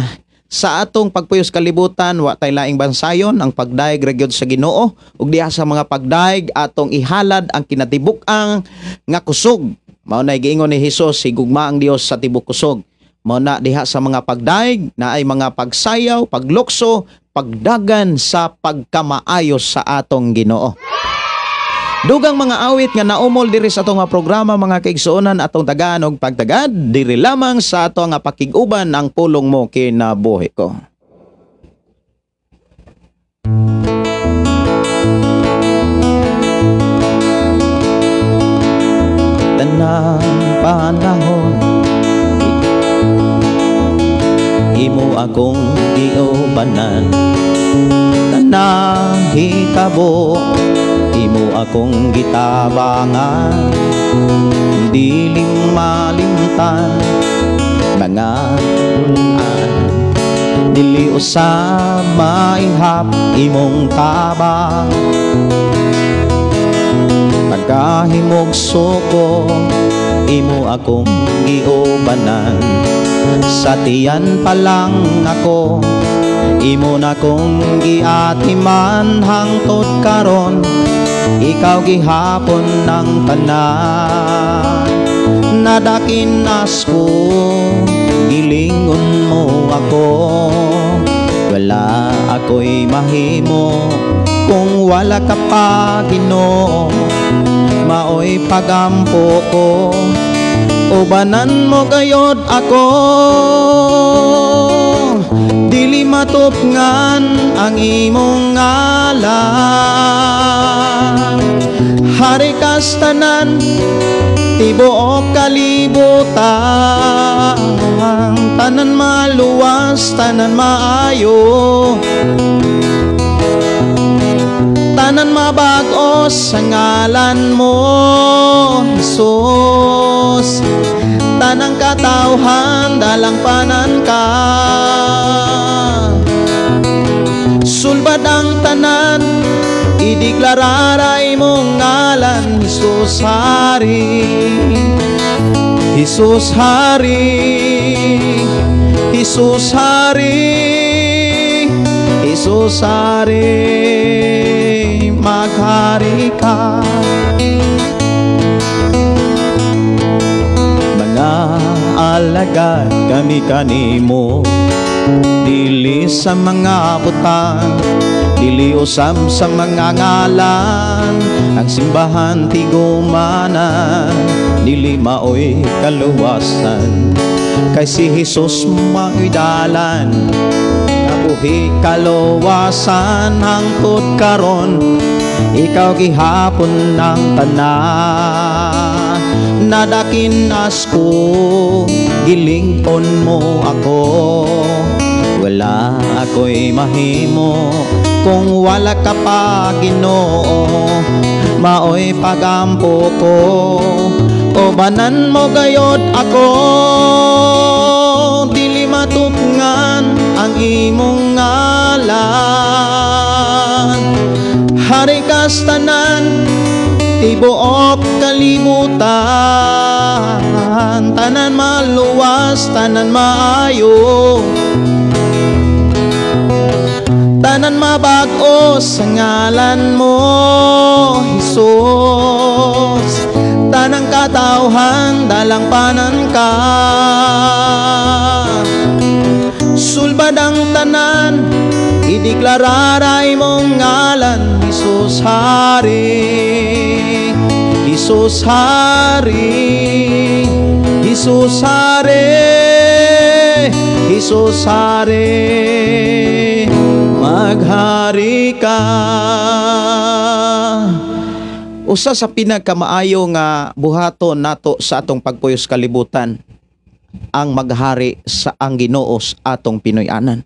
Sa atong pagpuyos kalibutan, wa tay laing bansayon ang pagdaig ra gyud sa Ginoo, ug diha sa mga pagdaig atong ihalad ang kinatibuk-ang nga kusog. Mao nay giingon ni Hesus, higugma ang Dios sa tibok kusog. Mao na diha sa mga pagdaig naay mga pagsayaw, paglukso, pagdagan sa pagkamaayo sa atong Ginoo. Dugang mga awit nga naumol diri sa atong programa, mga kaigsuonan, atong tagaan og pagtagad diri lamang sa ato nga pakig-uban ang pulong mo kinabuhi ko. Tanang Panahon, imo akong giubanan. Tanang hitabo, imo akong gitabangan. Dili malimtan mga tul-an, dili usab maihap imong tabang. Pagkahimugso ko, imo akong giubanan. Sa tiyan pa lang ako, imo na kong giatiman. Hangtod karon, ikaw gihapon ng tanan. Nadakinas ko, gilingon mo ako. Wala ako'y mahimo kung wala ka pa, Ginoo. Maoy pagampo ko, ubanan mo gayod ako. Dili matupngan ang imong ngalan. Hari kas tanan, tibuok kalibutan. Tanan maluwas, tanan maayo, tanan mabag-o sa ngalan mo, Jesus. Tanang katawhan, dalangpanan ka. Sulbad ang tanan, ideklarara imong ngalan. Jesus Hari, Jesus Hari, Jesus Hari, Jesus Hari, maghari ka. Mga alagad kami kanimo, dili sa mga butang, dili usab sa mga ngalan. Ang simbahan tigumanan, dili maoy kaluwasan. Kay si Jesus maoy dalan, kabuhi kaluwasan. Hangtod karon, ikaw gihapon ng tanan. Nadakinas ko, gilingon mo ako. Wala ako'y mahimo kung wala ka pa, Ginoo. Maoy pagampo ko, ubanan mo gayod ako. Dili matupngan ang imong ngalan. Hari kas tanan, tibuok kalibutan. Tanan maluwas, tanan maayo, tanan mabag-o sa ngalan mo, Jesus. Tanang katawhan, dalangpanan ka. Sulbad ang tanan, ideklarara imong ngalan. Jesus Hari, Jesus Hari, Jesus Hari, Jesus Hari, maghari ka. Usa sa pinakamaayo nga buhaton nato sa atong pagpuyos kalibutan, ang maghari sa ang Ginoo sa atong Pinoy-anan.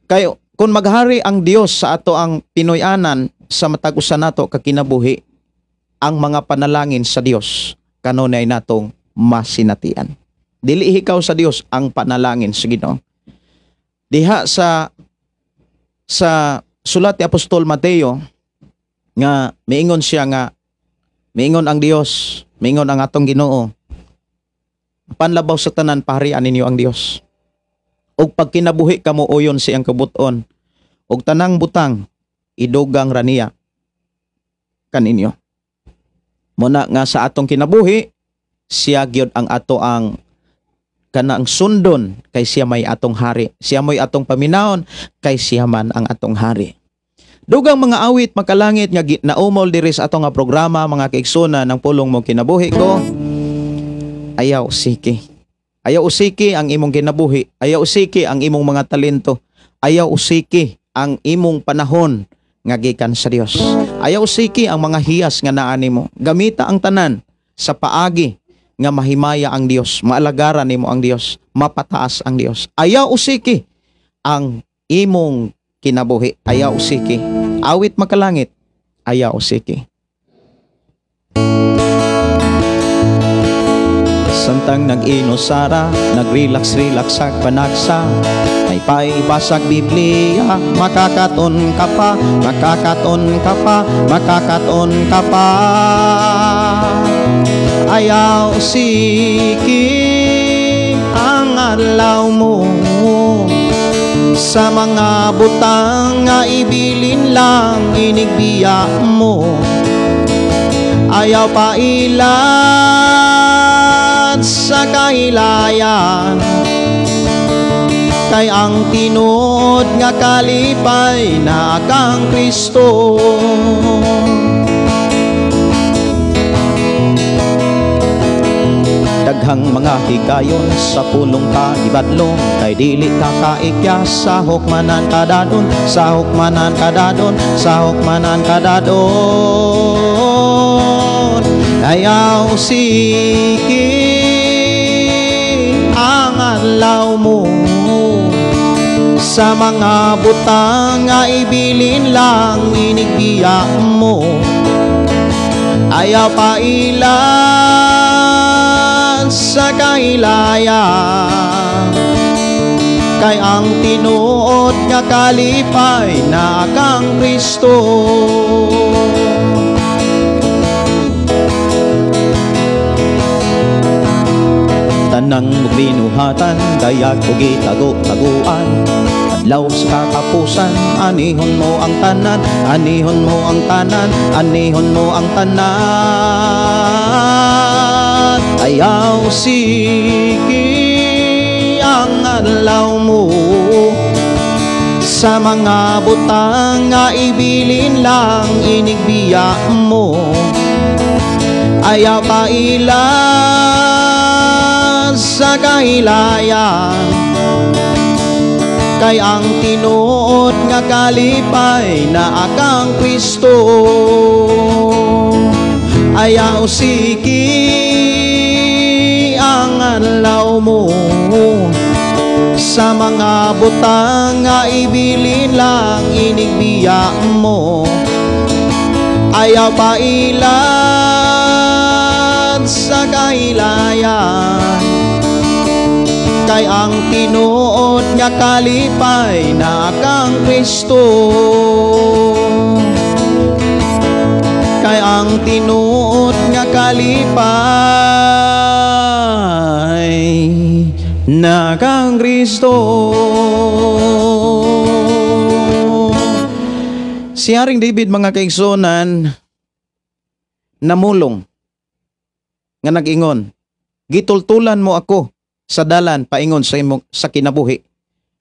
Kay kung maghari ang Dios sa ato ang Pinoy-anan sa matag usa nato ka kinabuhi, ang mga panalangin sa Dios kanunay natong masinatian. Dili hikaw sa Dios ang panalangin sa Ginoo. Diha sa sulat ni Apostol Mateo nga miingon siya nga miingon ang Dios, miingon ang atong Ginoo, panlabaw sa tanan paharian ninyo ang Dios. Og pagkinabuhi kamo uyon siyang kabuton, og tanang butang idugang ra niya kaninyo. Muna nga sa atong kinabuhi, siya gyud ang ato ang kanang sundon, kay siya may atong hari. Siya may atong paminahon, kay siya man ang atong hari. Dugang mga awit makalangit nga naumol diri sa atong nga programa, mga kaigsunan ng pulong mo kinabuhi ko. Ayaw usiki. Ayaw usiki ang imong kinabuhi. Ayaw usiki ang imong mga talento. Ayaw usiki ang imong panahon nga gikan sa Dios. Ayaw usiki ang mga hiyas nga naa nimo. Gamita ang tanan sa paagi nga mahimaya ang Dios, maalagaran nimo ang Dios, mapataas ang Dios. Ayaw usiki ang imong kinabuhi, ayaw usiki. Awit makalangit, ayaw usiki. Samtang nag-inusara, nag-relax-relax sa panagsa, ay paibasag Biblia, makakaton ka pa, makakaton ka pa, makakaton ka pa. Ayaw siki ang adlaw mo sa mga butang nga ibilin lang inigbiya mo. Ayaw pailad sa kahilayan, kay ang tinuod nga kalipay na kang Kristo. Daghang mga higayon sa pulong ka gibadlong, kay dili ka kaikya, sahok manan kadadon, sahok manan kadadon, sahok manan kadadon. Ayaw siki ang adlaw mo sa mga butang nga ibilin lang inigbiya mo. Ayaw pailad sa kahilayan, kay ang tinuod nga kalipay na kang Kristo. Tanang binuhatan, dayag o gitago-taguan, adlaw sa katapusan, anihon mo ang tanan, anihon mo ang tanan, anihon mo ang tanan. Ayaw siki ang adlaw mo sa mga butang nga ibilin lang inigbiya mo. Ayaw pailad sa kahilayan, kay ang tinuod nga kalipay na akang Kristo. Ayaw siki ang adlaw mo sa mga butang nga ibilin lang inigbiya mo. Ayaw pailad sa kahilayan, kay ang tinuod nga kalipay na kang Kristo. Kay ang tinuod nga kalipay na kang Kristo. Si Haring David, mga kaigsunan, namulong nga nag-ingon, gitultulan mo ako sa dalan paingon sa imong sa kinabuhi.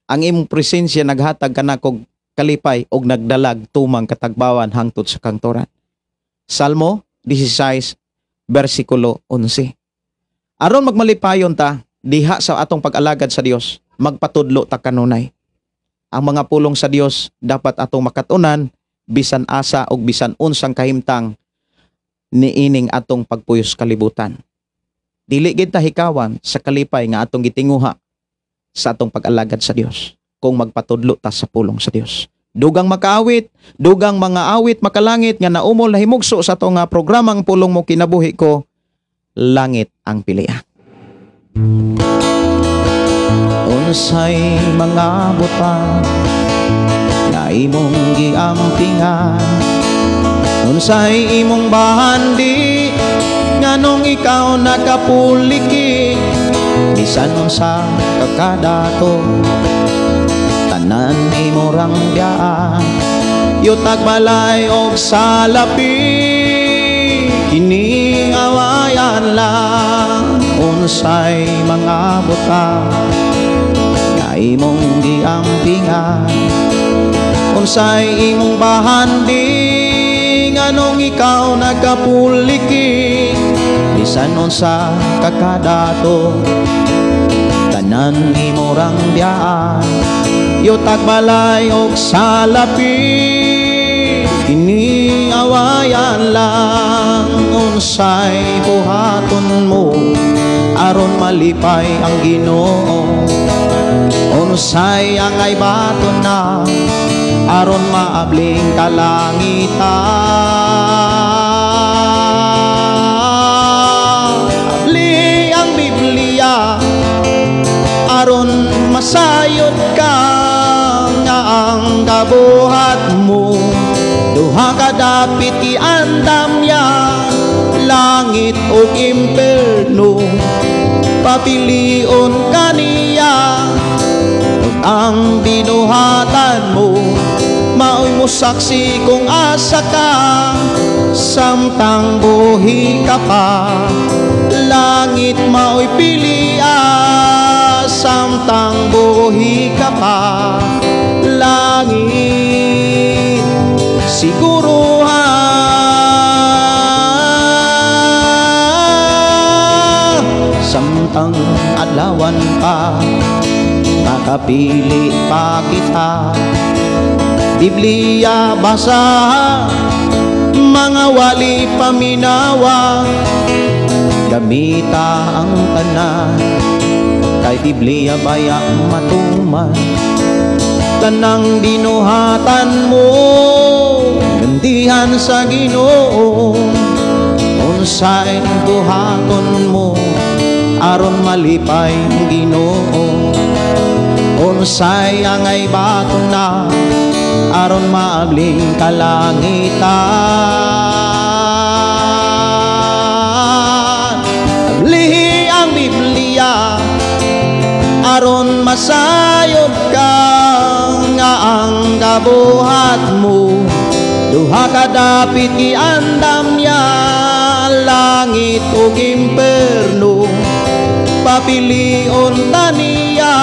Ang imong presensya naghatag kanakog kalipay og nagdalag tumang katagbawan hangtod sa kangturan. Salmo 16 versikulo 11. Aron magmalipayon ta diha sa atong pag-alagad sa Dios, magpatudlo ta kanunay. Ang mga pulong sa Dios dapat atong makatunan bisan asa og bisan unsang kahimtang niining atong pagpuyos kalibutan. Dili gid ta hikawan sa kalipay nga atong gitinguha sa atong pag-alagad sa Dios kung magpatudlo ta sa pulong sa Dios. Dugang makaawit, dugang mga awit makalangit nga naumol na himugso sa atong programang Pulong Mo Kinabuhi Ko, langit ang pilian. Unsay mga butang nga imong giampingan, unsay imong bahandi nganong ikaw nakapuliki, bisan unsa kakadato tanan imo rang biyaan, yutag balay og salapi kini awayan lang. Unsay mga butang nga imong giampingan, unsay imong bahandi nganong ikaw nagkapuliki, bisan unsa kakadato tanan imo rang biyaan, yutag balay og salapi kini awayan lang. Unsay buhaton mo aron malipay ang Ginoo? Unsay angay baton na aron maabling kalangitan? Abli ang Biblia aron masayod ka nga ang kabuhat mo duha ka dapit iandam ya, langit ug impierno. Papilion kaniya ug ang binuhatan mo maoy mosaksi kung asa ka samtang buhi ka pa. Langit maoy pilia samtang buhi ka pa. Langit siguro ha, samtang adlawan pa makapili pa kita. Biblia basa, mga wali paminawa, gamita ang tanan kay Biblia baya matuman. Tanang binuhatan mo gandihan sa Ginoo. Unsay buhaton mo aron malipay ang Ginoo? Unsay angay baton na aron maabling kalangitan? Ablihi ang Biblia aron masayod ka nga ang kabuhat mo duha ka dapit giandam niya, langit ug impierno. Papilion ta niya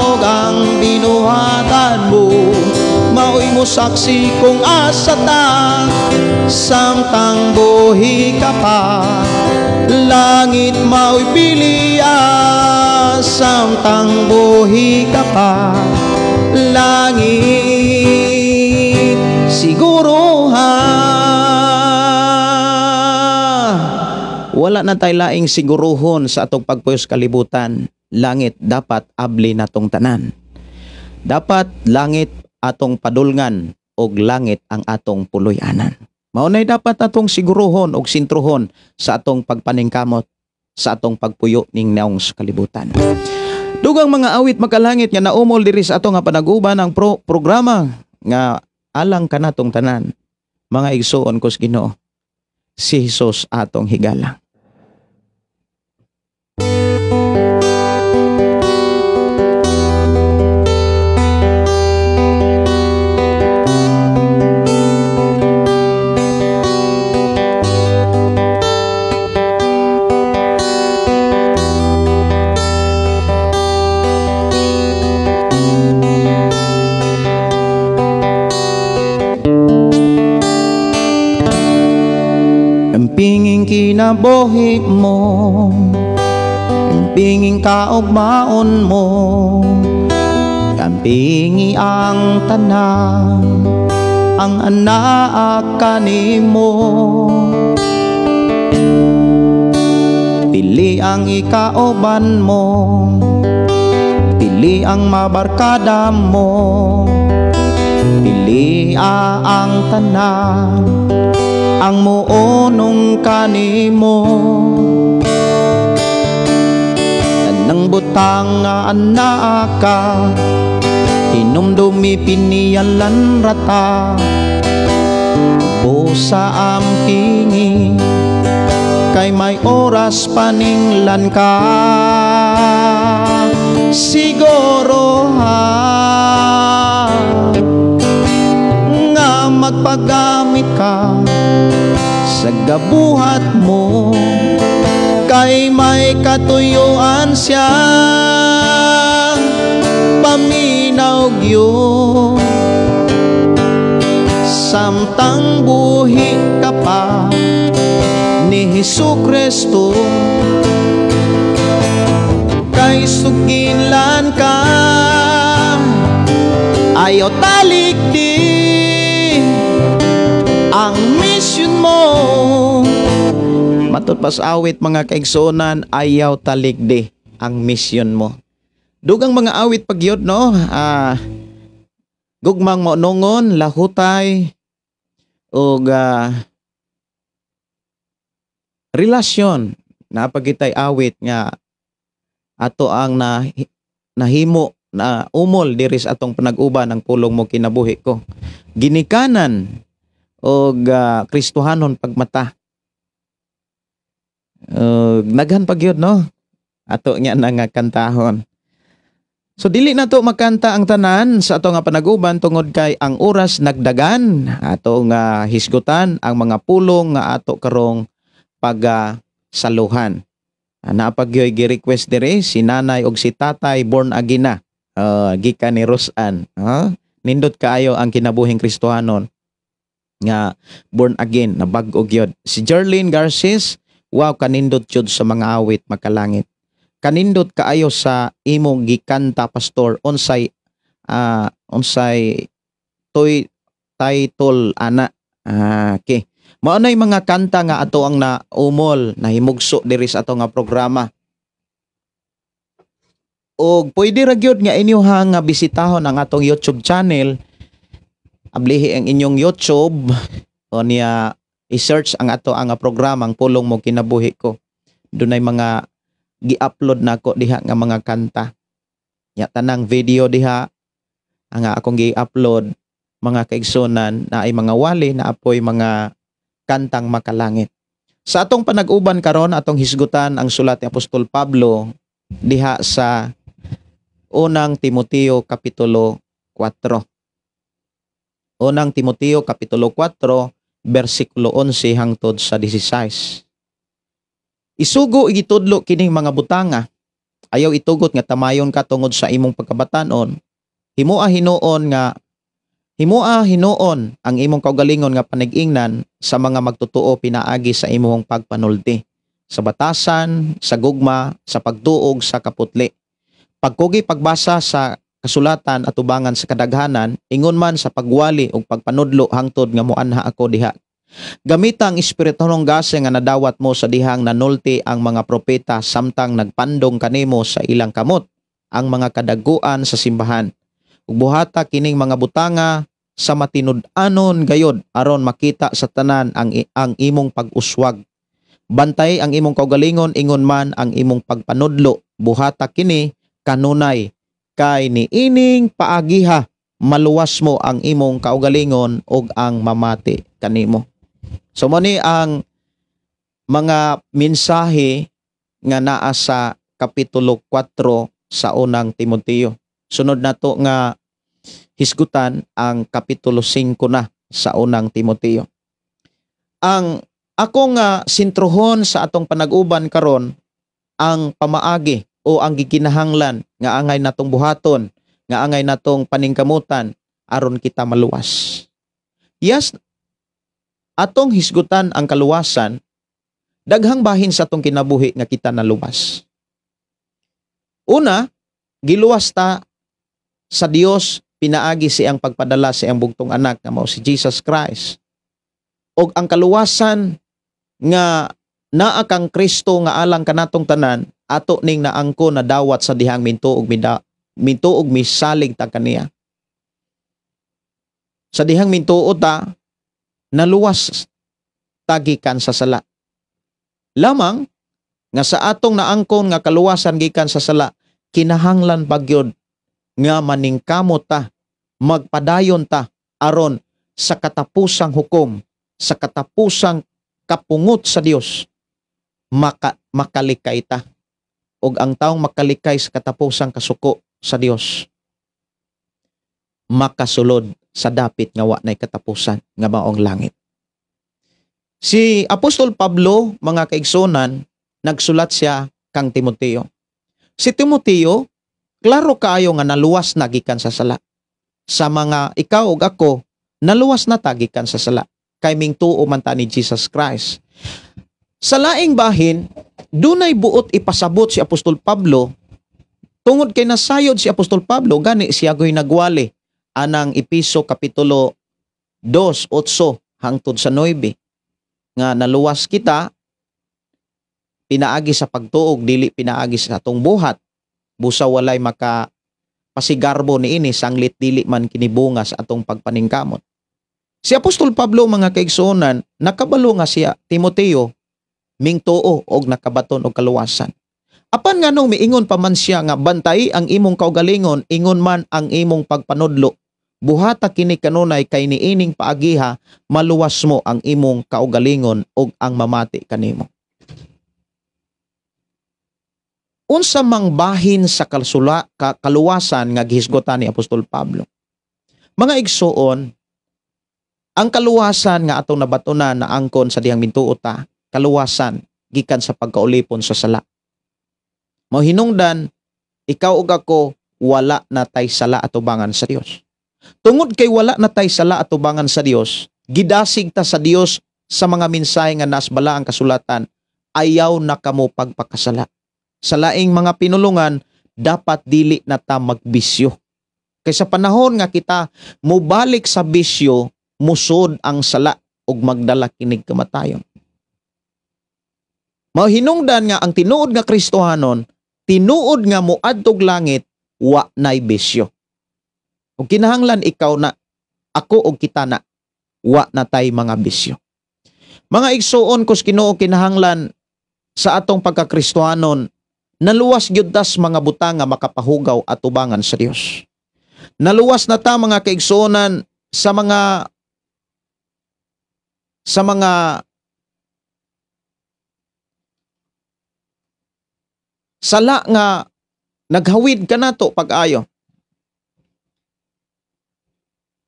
og ang binuhatan mo maoy mosaksi kung asa ta samtang buhi ka pa. Langit maoy pilia samtang buhi ka pa. Langit siguro ha. Wala na tay laing siguruhon sa atong pagpuyos kalibutan. Langit dapat abli natong tanan. Dapat langit atong padulngan og langit ang atong puloy-anan. Mao nay dapat atong siguruhon og sintruhon sa atong pagpaningkamot, sa atong pagpuyo ning naong sa kalibutan. Dugang mga awit makalangit nga naumol diri sa ato nga panaguban ang programa nga alang kanatong tanan. Mga igsoon ko sa Ginoo, si Hesus atong higala. Pinging kinabuhi mo, pinging kaugmaon mo, pingi ang tanan, ang anak kanimo. Pili ang ikauban mo, pili ang mabarkada mo, pili ang tanan, ang muonong kanimo. Tanang butang nga anak ka, hinumdumi piniyalan rata, busa ang pingi, kay may oras paninglan ka. Siguro ha, nga magpagamit ka sa gabuhat mo, kay may katuyuan siya paminaw gyud. Samtang buhi ka pa ni Hesus Kristo, kay sugilan ka, ayaw talikdi ang mission mo. Matod pas awit, mga kaigsuonan, "Ayaw Talikdi ang Misyon Mo." Dugang mga awit pagyod, no? "Gugmang Maunongon", "Lahutay", ug "Relasyon". Napagitay awit nga ato ang na nahimo na umol diri sa atong panag-uban ng Pulong Mo Kinabuhi Ko. "Ginikanan" og "Kristohanon Pagmata". Naghan pa gyud, no? Ato nga na nga kantahon. So dili na to makanta ang tanan sa ato nga panaguban tungod kay ang oras nagdagan. Ato nga hisgutan ang mga pulong nga ato karong pagsaluhan. Naapagyoy gi-request dire, si nanay og si tatay born again na. Gikan ni Rosan. Nindot kaayo ang kinabuhing Kristohanon nga born again na bag-o gyud. Si Jerlyn Garces, "Wow, kanindot jud sa mga awit makalangit. Kanindot kaayo sa imong gikanta, pastor. Unsay toy title ana?" Okay. Mao nay mga kanta nga ato ang naumol, nahimugso diri sa ato nga programa. Og pwede ra gyud nga inyo nga bisitahon ang atong YouTube channel. Ablihi ang inyong YouTube o niya i-search ang ato ang programa, ang Pulong Mo Kinabuhi Ko. Dunay mga gi-upload nako diha nga mga kanta. Ya tanang video diha ang akong gi-upload, mga kaigsunan, na ay mga wali na apoy mga kantang makalangit. Sa atong panag-uban karon, atong hisgutan ang sulat ni Apostol Pablo diha sa Unang Timoteo kapitulo 4. Unang Timoteo kapitulo 4 bersikulo 11 hangtod sa 16. Isugo igitudlo kining mga butanga. Ayaw itugot nga tamayon ka tungod sa imong pagkabatanon. Himoa hinuon ang imong kaugalingon nga panigingnan sa mga magtotoo pinaagi sa imong pagpanulti sa batasan, sa gugma, sa pagtuog sa kaputli. Pagkugi pagbasa sa kasulatan atubangan sa kadaghanan, ingon man sa pagwali ug pagpanudlo, hangtod nga moanha ako diha. Gamita ang espirituhanong gasa nga nadawat mo sa dihang nanulti ang mga propeta samtang nagpandong kanimo sa ilang kamot ang mga kadaguan sa simbahan. Ug buhata kining mga butanga sa matinud-anon gayod aron makita sa tanan ang imong pag-uswag. Bantay ang imong kaugalingon, ingon man ang imong pagpanudlo. Buhata kini kanunay kay niining paagiha maluwas mo ang imong kaugalingon ug ang mamati kanimo. So mo ni ang mga mensahe nga naa sa kapitulo 4 sa Unang Timoteo. Sunod nato nga hisgutan ang kapitulo 5 na sa Unang Timoteo. Ang ako nga sentruhon sa atong panag-uban karon, ang pamaagi o ang gikinahanglan nga angay natong buhaton, nga angay natong paningkamutan aron kita maluwas. Yes, atong hisgutan ang kaluwasan, daghang bahin sa atong kinabuhi nga kita naluwas. Una, giluwas ta sa Dios pinaagi siyang pagpadala sa iyang bugtong anak nga mao si Jesus Christ. Og ang kaluwasan nga naa kang Kristo nga alang kanatong tanan, ato ning naangko na dawat sa dihang mintuog misalig ta kaniya. Sa dihang mintuo ta, naluwas tagikan sa sala. Lamang nga sa atong naangkon nga kaluwasan gikan sa sala, kinahanglan pagyod nga maningkamot ta, magpadayon ta aron sa katapusang hukom, sa katapusang kapungot sa Dios, makalikay ta. Og ang taong makalikay sa katapusang kasuko sa Dios, makasulod sa dapit nga wa nay katapusan nga maong langit. Si Apostol Pablo, mga kaigsunan, nagsulat siya kang Timoteo. Si Timoteo, klaro kaayo nga naluwas na gikan sa sala. Sa mga ikaw ug ako, naluwas na ta gikan sa sala. Kay mingtuo man ta ni Jesus Christ. Sa laing bahin, dunay buot ipasabot si Apostol Pablo tungod kay nasayod si Apostol Pablo, gani siya goy nagwali anang Episo kapitulo 2:8 hangtod sa 9 nga naluwas kita Pinaagi sa pagtuog, dili pinaagi sa atong buhat. Busa walay maka pasigarbo niini sanglit dili man kini bunga sa atong pagpaningkamot. Si Apostol Pablo, mga kaigsuonan, nakabalo nga siya Timoteo mingtuo og nakabaton og kaluwasan. Apan nganong miingon pa man siya nga bantay ang imong kaugalingon, ingon man ang imong pagpanudlo. Buhata kini kanunay kay niining paagiha maluwas mo ang imong kaugalingon og ang mamati kanimo. Unsa mang bahin sa kaluwasan nga gihisgutan ni Apostol Pablo? Mga igsuon, ang kaluwasan nga atong nabatunan na angkon sa dihang mintuo ta, kaluwasan gikan sa pagkaulipon sa sala. Mao hinungdan, ikaw ug ako wala na tay sala atubangan sa Dios. Tungod kay wala na tay sala atubangan sa Dios, gidasig ta sa Dios sa mga mensahe nga nasbala ang kasulatan, ayaw na kamo pagpakasala. Sa laing mga pinulungan, dapat dili na ta magbisyo. Kay sa panahon nga kita mobalik sa bisyo, musod ang sala ug magdala kinig kamatayon. Mao hinungdan nga ang tinuod nga Kristohanon, tinuod nga moadtog langit, wa nay bisyo. Ug kinahanglan ikaw na, ako og kita na, wa na tay mga bisyo. Mga igsuon kus Ginoo, kinahanglan sa atong pagkakristohanon, naluwas gyud tas mga butang nga makapahugaw atubangan sa Dios. Naluwas na ta, mga kaigsuonan, sa mga sala nga naghawid kanato pag-ayo.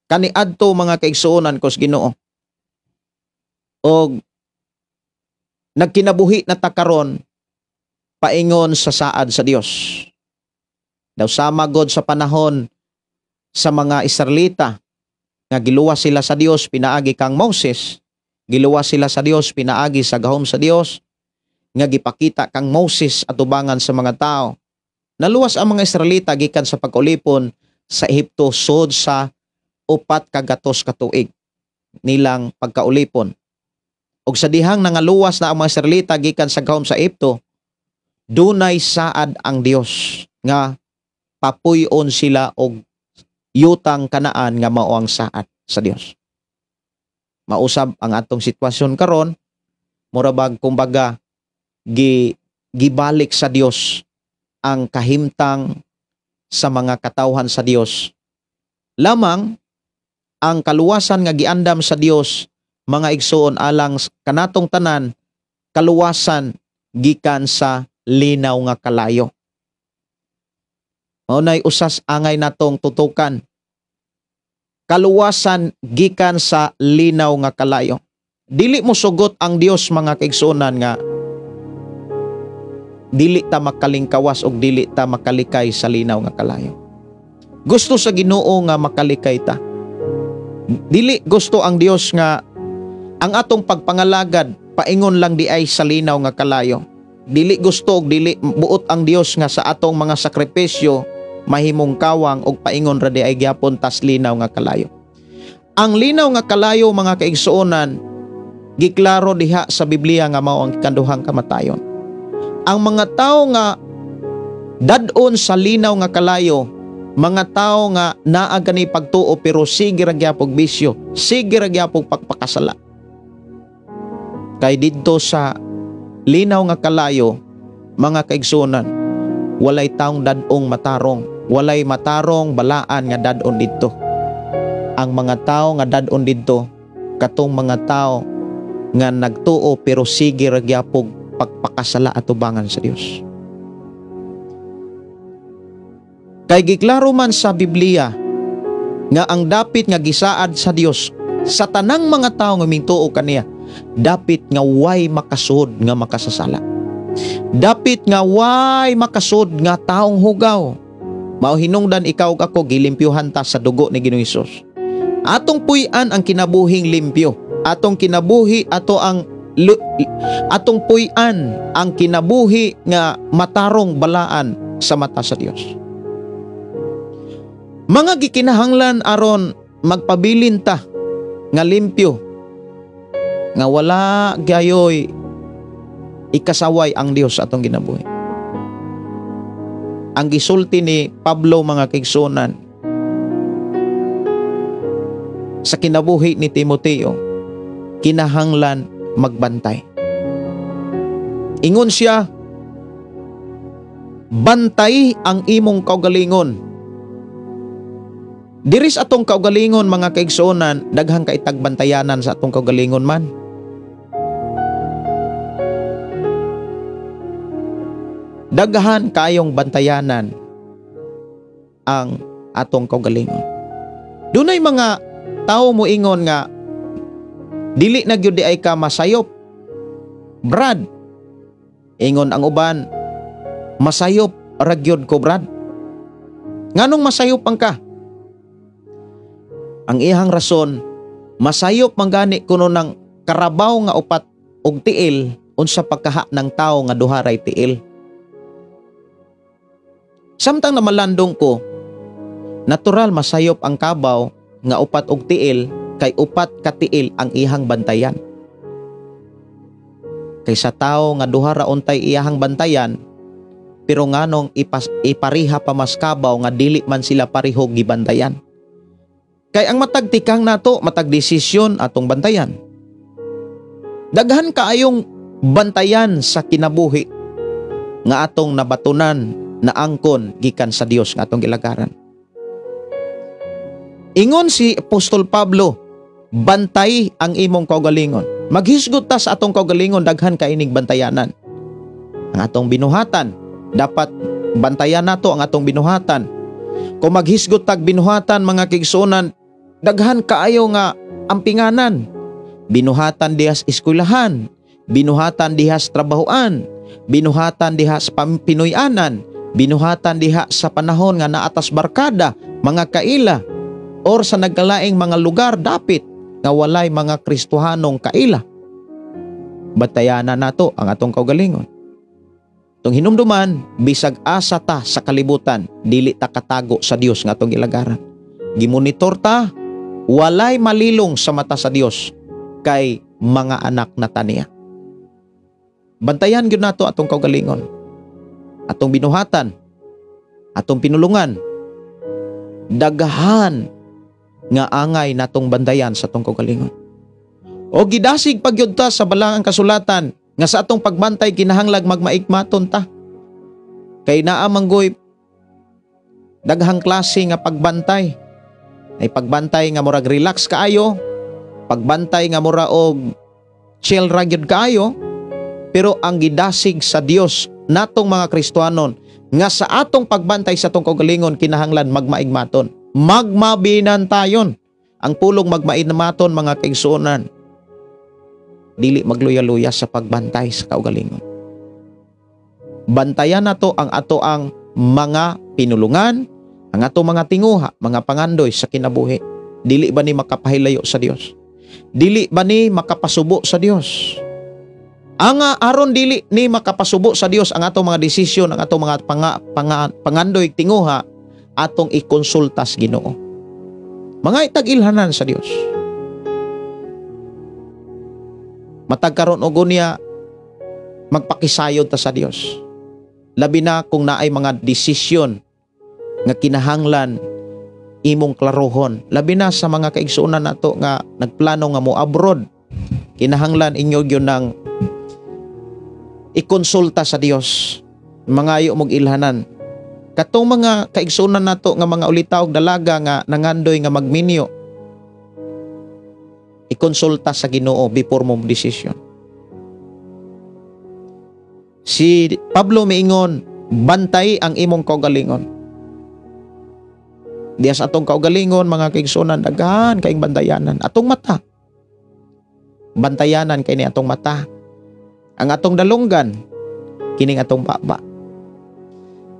Kaniadto, mga kaigsuonan kos Ginoo, og nagkinabuhi na ta karon paingon sa saad sa Dios. Daw sama god sa panahon sa mga Israelita nga giluwas sila sa Dios pinaagi kang Moses, giluwas sila sa Dios pinaagi sa gahom sa Dios nga gipakita kang Moses atubangan sa mga tao. Naluwas ang mga Israelita gikan sa pagulipon sa Ehipto sod sa 400 ka tuig nilang pagkaulipon. Og sa dihang nangaluwas na ang mga Israelita gikan sa gahom sa Ehipto, dunay saad ang Dios nga papuy-on sila og yutang Kanaan nga mao ang saad sa Dios. Mausab ang atong sitwasyon karon, mura bag kumbaga gibalik sa Dios ang kahimtang sa mga katawhan sa Dios. Lamang ang kaluwasan nga giandam sa Dios, mga igsuon, alang kanatong tanan, kaluwasan gikan sa linaw nga kalayo. Mao nay usas angay natong tutukan. Kaluwasan gikan sa linaw nga kalayo. Dili mo sugot ang Dios, mga kaigsuonan, nga dili ta makalingkawas og dili ta makalikay sa linaw nga kalayo. Gusto sa Ginoo nga makalikay ta. Dili gusto ang Dios nga ang atong pagpangalagad paingon lang di ay sa linaw nga kalayo. Dili gusto og dili buot ang Dios nga sa atong mga sakripisyo mahimong kawang og paingon ra di ay gyapon tas linaw nga kalayo. Ang linaw nga kalayo, mga kaigsuonan, giklaro diha sa Biblia nga mao ang kanduhang kamatayon. Ang mga tawo nga dad-on sa linaw nga kalayo, mga tawo nga naa gani pagtuo pero sige ra gyapog bisyo, sige ra gyapog pagpakasala. Kay didto sa linaw nga kalayo, mga kaigsuonan, walay taong dad-ong matarong, walay matarong balaan nga dad-on didto. Ang mga tawo nga dad-on didto, katong mga tawo nga nagtuo pero sige ra gyapog pagpakasala atubangan sa Dios. Kay giklaro man sa Biblia nga ang dapit nga gisaad sa Dios sa tanang mga tawo nga mingtuo kaniya, dapit nga way makasud nga makasasala. Dapit nga way makasud nga taong hugaw. Mao hinungdan ikaw ug ako gilimpyuhan ta sa dugo ni Ginoong Hesus. Atong puy-an ang kinabuhing limpyo. Atong kinabuhi ato ang atong puy-an ang kinabuhi nga matarong balaan sa mata sa Dios. Mga gikinahanglan aron magpabilin ta nga limpyo, nga wala gayoy Ikasaway ang Dios sa atong ginabuhi. Ang gisulti ni Pablo, mga kaigsuonan, sa kinabuhi ni Timoteo, kinahanglan magbantay. Ingon siya, bantay ang imong kaugalingon. Diri sa atong kaugalingon, mga kaigsuonan, daghang kaitagbantayanan sa atong kaugalingon man. Daghan kayong bantayanan ang atong kaugalingon. Dunay mga tao moingon nga dili na gyud di ay ka masayop, Brad. Ingon ang uban, masayop ra gyud ko, Brad. Nganong masayop ang ka? Ang iyang rason, masayop man gani kuno ng karabaw nga upat og tiil unsa pagkaha ng tao nga duha ray tiil. Samtang namalandong ko, natural masayop ang kabaw nga upat og tiil kay upat ka tiil ang iyang bantayan. Kaysa tao nga duha ra untay iyang bantayan, pero nganong ipariha pa mas kabaw nga dili man sila pareho gibantayan. Kay ang matag tikang nato, matag desisyon atong bantayan. Daghan kaayong bantayan sa kinabuhi nga atong nabatunan na angkon gikan sa Dios nga atong gilagaran. Ingon si Apostol Pablo, bantay ang imong kaugalingon. Maghisgot ta sa atong kaugalingon, daghan kainig bantayanan. Ang atong binuhatan, dapat bantayan nato ang atong binuhatan. Kung maghisgot tag binuhatan, mga kaigsuonan, daghan kaayo nga ampinganan. Binuhatan dihas eskwelahan, binuhatan dihas trabahoan, binuhatan dihas Pinoyanan, binuhatan diha sa panahon nga naatas barkada, mga kaila, or sa nagkalaing mga lugar dapit nga walay mga Kristohanong kaila. Bantayanan nato ang atong kaugalingon. Itong hinumduman, bisag asa ta sa kalibutan, dili ta katago sa Dios nga atong gilagaran. Gimonitor ta, walay malilong sa mata sa Dios kay mga anak na ta niya. Bantayan gyud nato atong kaugalingon, atong binuhatan, atong pinulungan. Daghan nga angay natong bantayan sa atong kaugalingon. O gidasig pagyud ta sa balangang kasulatan nga sa atong pagbantay kinahanglag magmaigmaton ta. Kay naa manggoy daghang klase nga pagbantay. Ay pagbantay nga murag relax kaayo, pagbantay nga mura og chill ra gyud kaayo, pero ang gidasig sa Dios natong mga Kristohanon nga sa atong pagbantay sa atong kaugalingon kinahanglan magmaigmaton, magmabinantayon. Ang pulong magmaigmaton, mga kaigsuonan, dili magluya-luya sa pagbantay sa kaugalingon. Bantayan nato ang ato ang mga pinulungan, ang ato mga tinguha, mga pangandoy sa kinabuhi. Dili ba ni makapahilayo sa Dios? Dili ba ni makapasubo sa Dios? Ang aron dili ni makapasubo sa Dios ang atong mga desisyon, ang atong mga pangandoy tinguha, atong ikonsulta sa Ginoo. Mga itag-ilhanan sa Dios. Matag karon og unya, magpakisayod ta sa Dios. Labi na kung naay mga desisyon nga kinahanglan imong klarohon. Labi na sa mga kaigsuonan nato nga nagplano nga mo abroad, kinahanglan inyo gyud nang ikonsulta sa Dios. Mangayo mog ilhanan. Katong mga kaigsuonan nato nga mga ulitaw og dalaga nga nangandoy nga magminyo, ikonsulta sa Ginoo before mo decision. Si Pablo miingon, bantay ang imong kaugalingon. Diya sa atong kaugalingon, mga kaigsuonan, daghan kaayong bantayanan. Atong mata, bantayanan kay ni atong mata. Ang atong dalunggan, kining atong baba.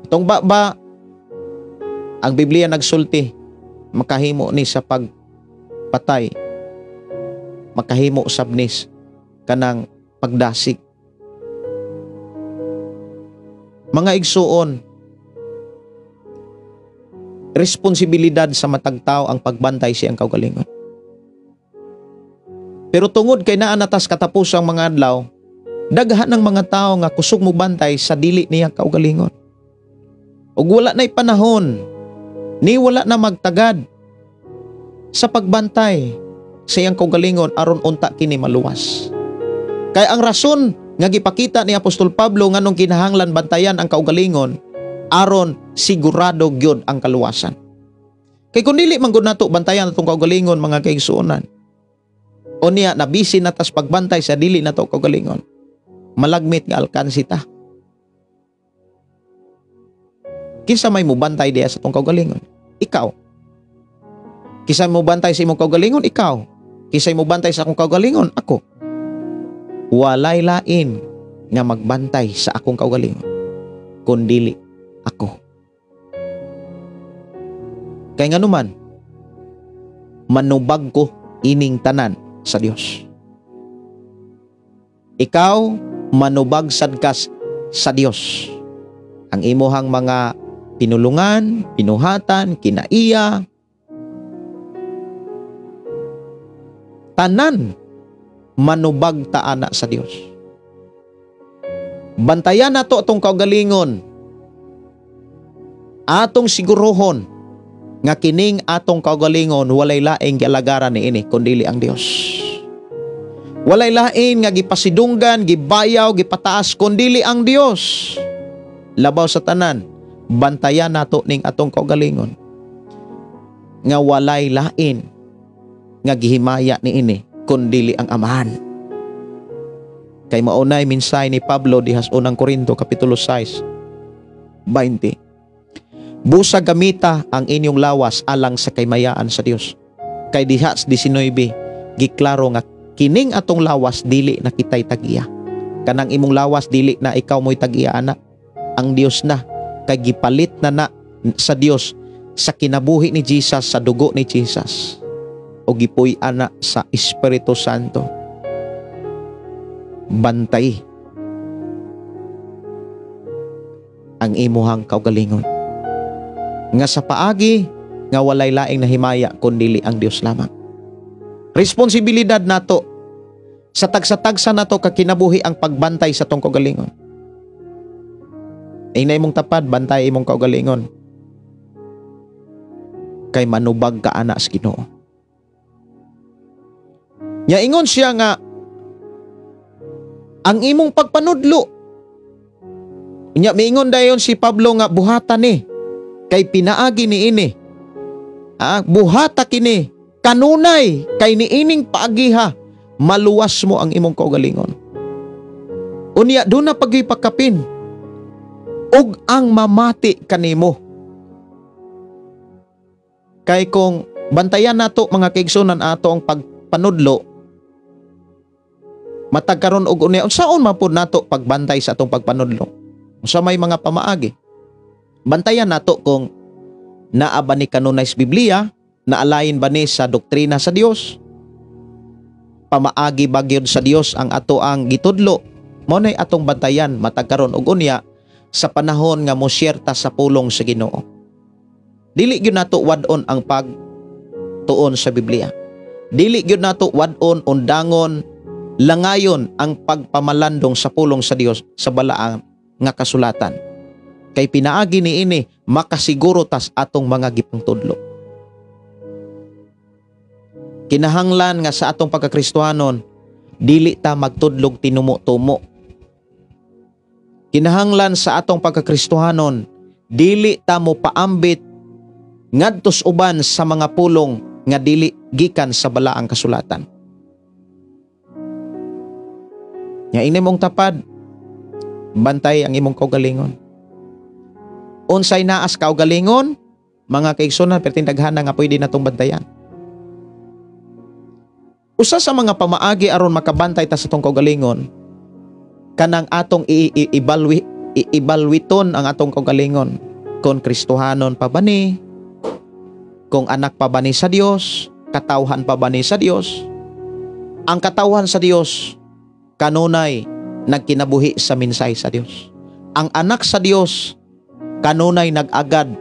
Atong baba, ang Biblia nagsulti, makahimo ni sa pagpatay, makahimo sabnis kanang pagdasig. Mga igsuon, responsibilidad sa matag tao ang pagbantay siyang kaugalingon. Pero tungod kay naa natas katapusang mga adlaw, Daghan ng mga tao nga kusog mo bantay sa dili niya kaugalingon. Ug wala na'y panahon, ni wala na magtagad sa pagbantay sa iyang kaugalingon aron unta kini maluwas. Kay ang rason nga gipakita ni Apostol Pablo nganong kinahanglan bantayan ang kaugalingon aron sigurado gyud ang kaluwasan. Kay kun dili man gud nato bantayan atong kaugalingon, mga kaigsuonan, o niya nabisi na tas pagbantay sa dili nato kaugalingon, malagmit nga alkansi ta. Kinsa may mubantay diya sa atong kaugalingon? Ikaw. Kinsa may mubantay sa imong kaugalingon? Ikaw. Kinsa may mubantay sa akong kaugalingon? Ako. Walay lain nga magbantay sa akong kaugalingon kundili ako. Kay nganuman, manubag ko ining tanan sa Dios. Ikaw manubag sad ka sa Dios. Ang imuhang mga pinulungan, pinuhatan, kinaiya, tanan manubag ta ana sa Dios. Bantayan nato atong kaugalingon. Atong siguruhon nga kining atong kaugalingon walay laing gialagaran niini kundili ang Dios. Walay lain nga gipasidunggan, gibayaw, gipataas kundili ang Dios. Labaw sa tanan, bantayan nato ning atong kaugalingon nga walay lain nga gihimaya niini kundili ang Amahan. Kay maunay minsay ni Pablo dihas unang Korinto kapitulo 6:20. Busa gamita ang inyong lawas alang sa kaymayaan sa Dios. Kay dihas 19 giklaro nga kining atong lawas dili na kitay tag-iya. Kanang imong lawas dili na ikaw mo'y tag-iya ana. Ang Dios na, kay gipalit na na sa Dios sa kinabuhi ni Jesus, sa dugo ni Jesus, o gipuy ana sa Espiritu Santo. Bantay ang imuhang kaugalingon nga sa paagi nga walay laing nahimaya kundili ang Dios lamang. Responsibilidad nato sa tagsa-tagsa nato kakinabuhi ang pagbantay sa tong kaugalingon. Ingna imong tapad, bantay imong kaugalingon. Kay manubag ka ana sa Ginoo. Nya ingon siya nga ang imong pagpanudlo. Nya miingon dayon si Pablo nga buhatan ni kay pinaagi ni ini. Buhata kini kanunay kay niining paagiha maluwas mo ang imong kaugalingon. Unya duna pagipakapin ug ang mamati kanimo. Kay kung bantayan nato mga kaigsunan ato ang pagpanudlo, matag karon og unya unsaon man pud nato pagbantay sa atong pagpanudlo? Unsa may mga pamaagi? Bantayan nato kung naa ba ni kanunay sa Biblia, naalayin ba ni sa doktrina sa Dios, pamaagi ba gyud sa Dios ang ato ang gitudlo. Mao nay atong bantayan matag karon og unya sa panahon nga mosyerta sa pulong sa Ginoo. Dili gyud nato wad-on ang pagtuon sa Biblia. Dili gyud nato wad-on, undangon, langayon ang pagpamalandong sa pulong sa Dios sa balaang nga kasulatan. Kay pinaagi niini makasiguro tas atong mga gipangtudlo. Kinahanglan nga sa atong pagkakristohanon dili ta magtudlog tinumo-tumo. Kinahanglan sa atong pagkakristohanon dili ta mo paambit ngadtos uban sa mga pulong nga dili gikan sa balaang kasulatan. Nya ini mong tapad, bantay ang imong kaugalingon. Unsay naas kaugalingon, mga kaigsunan, pertindaghan na nga pwede natong bantayan. Usa sa mga pamaagi aron makabantay ta sa atong kaugalingon, kanang atong ibalwiton ang atong kaugalingon. Kung Kristohanon pa ba ni, kung anak pa ba ni sa Dios, katawhan pa ba ni sa Dios. Ang katawhan sa Dios kanunay nagkinabuhi sa minsay sa Dios. Ang anak sa Dios kanunay nag-agad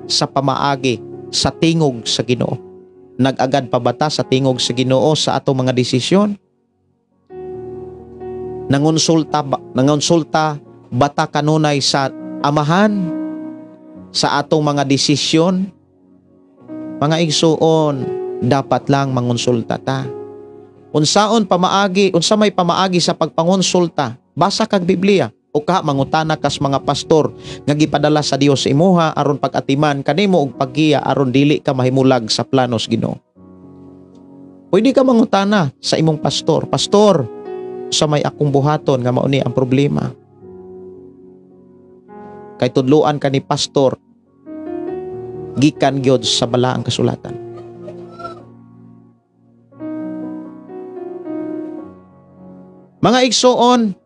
sa pamaagi sa tingog sa Ginoo. Nag-agad pa ba ta sa tingog sa Ginoo sa atong mga desisyon? Nangonsulta bata kanunay sa amahan sa atong mga desisyon? Mga igsuon, dapat lang mangonsulta ta. Unsaon pamaagi, unsa may pamaagi sa pagpangonsulta? Basa kag Biblia o ka mangutana kas mga pastor nga gipadala sa Dios imuha aron pag-atiman kanimo og paggiya aron dili ka mahimulag sa planos Ginoo. Pwede ka mangutana sa imong pastor. Pastor, sa may akong buhaton nga mauni ang problema. Kay tudluan ka ni pastor gikan gyud sa balaang kasulatan. Mga igsoon,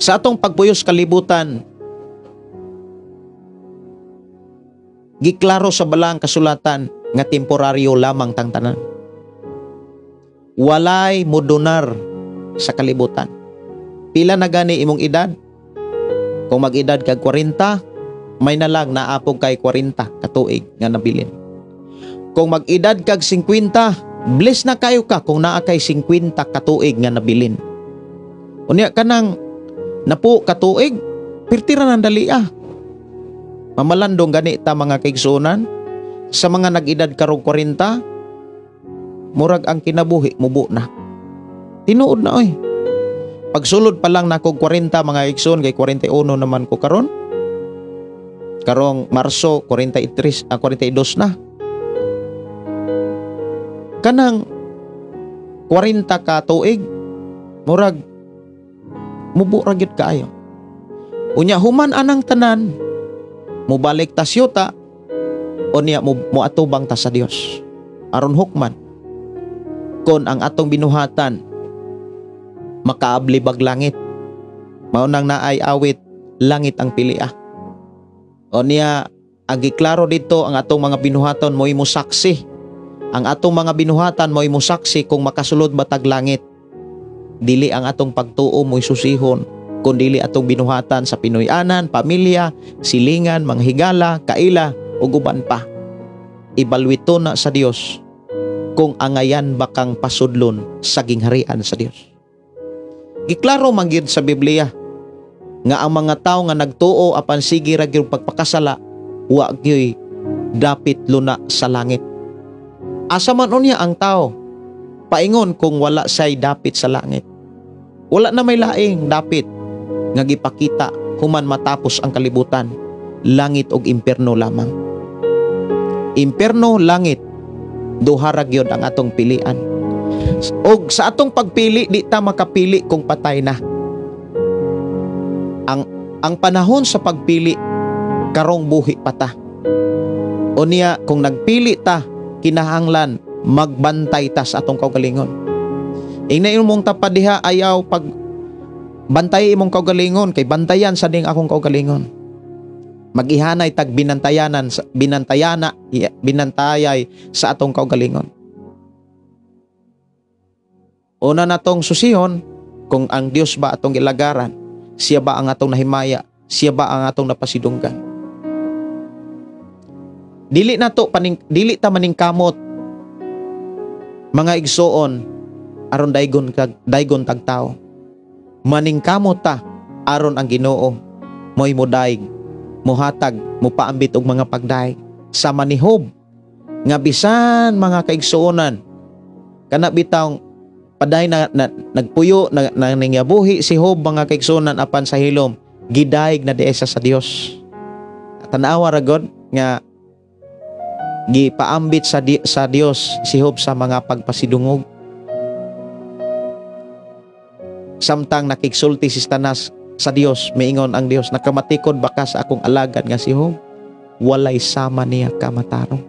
sa atong pagpuyos kalibutan, giklaro sa balaang kasulatan nga temporaryo lamang tang tanan. Walay modonar sa kalibutan. Pila na gani imong edad? Kung mag-edad kag 40, may nalang naapog kay 40 katuig nga nabilin. Kung mag-edad kag 50, bless na kayo ka kung naa kay 50 katuig nga nabilin. Unya kanang napo katuig, pirtira nang dali ah. Mamalandong gani ta mga kaigsuonan, sa mga nag-edad karong 40, murag ang kinabuhi mubo na. Tinuod na oy. Pagsulod pa lang nako 40 mga igsoon, kay 41 naman ko karon. Karong Marso 43, 42 na. Kanang 40 ka tuig, murag mubo ra gyud kaayo. Unya human anang tanan, mubalik ta siyota, unya moatubang ta sa Dios aron hukman kon ang atong binuhatan makaabli bag langit. Mao nang naay awit, langit ang pilia. O niya, ang giklaro dito, ang atong mga binuhatan mo'y musaksi. Ang atong mga binuhatan mo'y musaksi kung makasulod ba tag langit. Dili ang atong pagtuo mo'y susihon, kun dili atong binuhatan sa Pinoy-anan, pamilya, silingan, mga higala, kaila, ug uban pa. Ibalwito na sa Dios kung angayan ba kang pasudlon sa gingharian sa Dios. Giklaro man gyud sa Biblia nga ang mga tawo nga nagtuo apan sige ra gyud pagpakasala, wa gyud dapit luna sa langit. Asa man unya ang tao paingon kung wala say dapit sa langit? Wala na may laing dapit nga gipakita human matapos ang kalibutan, langit og impierno lamang. Impierno, langit, duha ra gyud ang atong pilian. Og sa atong pagpili, di ta makapili kung patay na. Ang panahon sa pagpili, karong buhi pa ta. O niya, kung nagpili ta, kinahanglan magbantay ta sa atong kaugalingon. Ingna imong tapad diha, ayaw pag bantay imong kaugalingon, kay bantayan sa ding akong kaugalingon. Magihanay tag binantayana binantayay sa atong kaugalingon. Una natong susihon kung ang Dios ba atong gilagaran, siya ba ang atong nahimaya, siya ba ang atong napasidunggan. Dili nato dili ta maningkamot mga igsoon aron daygon tag tao. Maningkamot ta aron ang Ginoo mo'y modaig, mohatag, mopaambit og mga pagdaig sa manihob nga bisan mga kaigsuonan kana bitawng paday na nagpuyo na nangyabuhi si Job mga kaigsuonan, apan sa hilom gidaig na diesa sa Dios. Tan-awa ra god nga gipaambit sa Dios si Job sa mga pagpasidungog. Samtang nakigsulti si Satanas sa Dios, miingon ang Dios, nakamatikod ba ka sa akong alagad nga si Job? Walay sama niya kamatarong.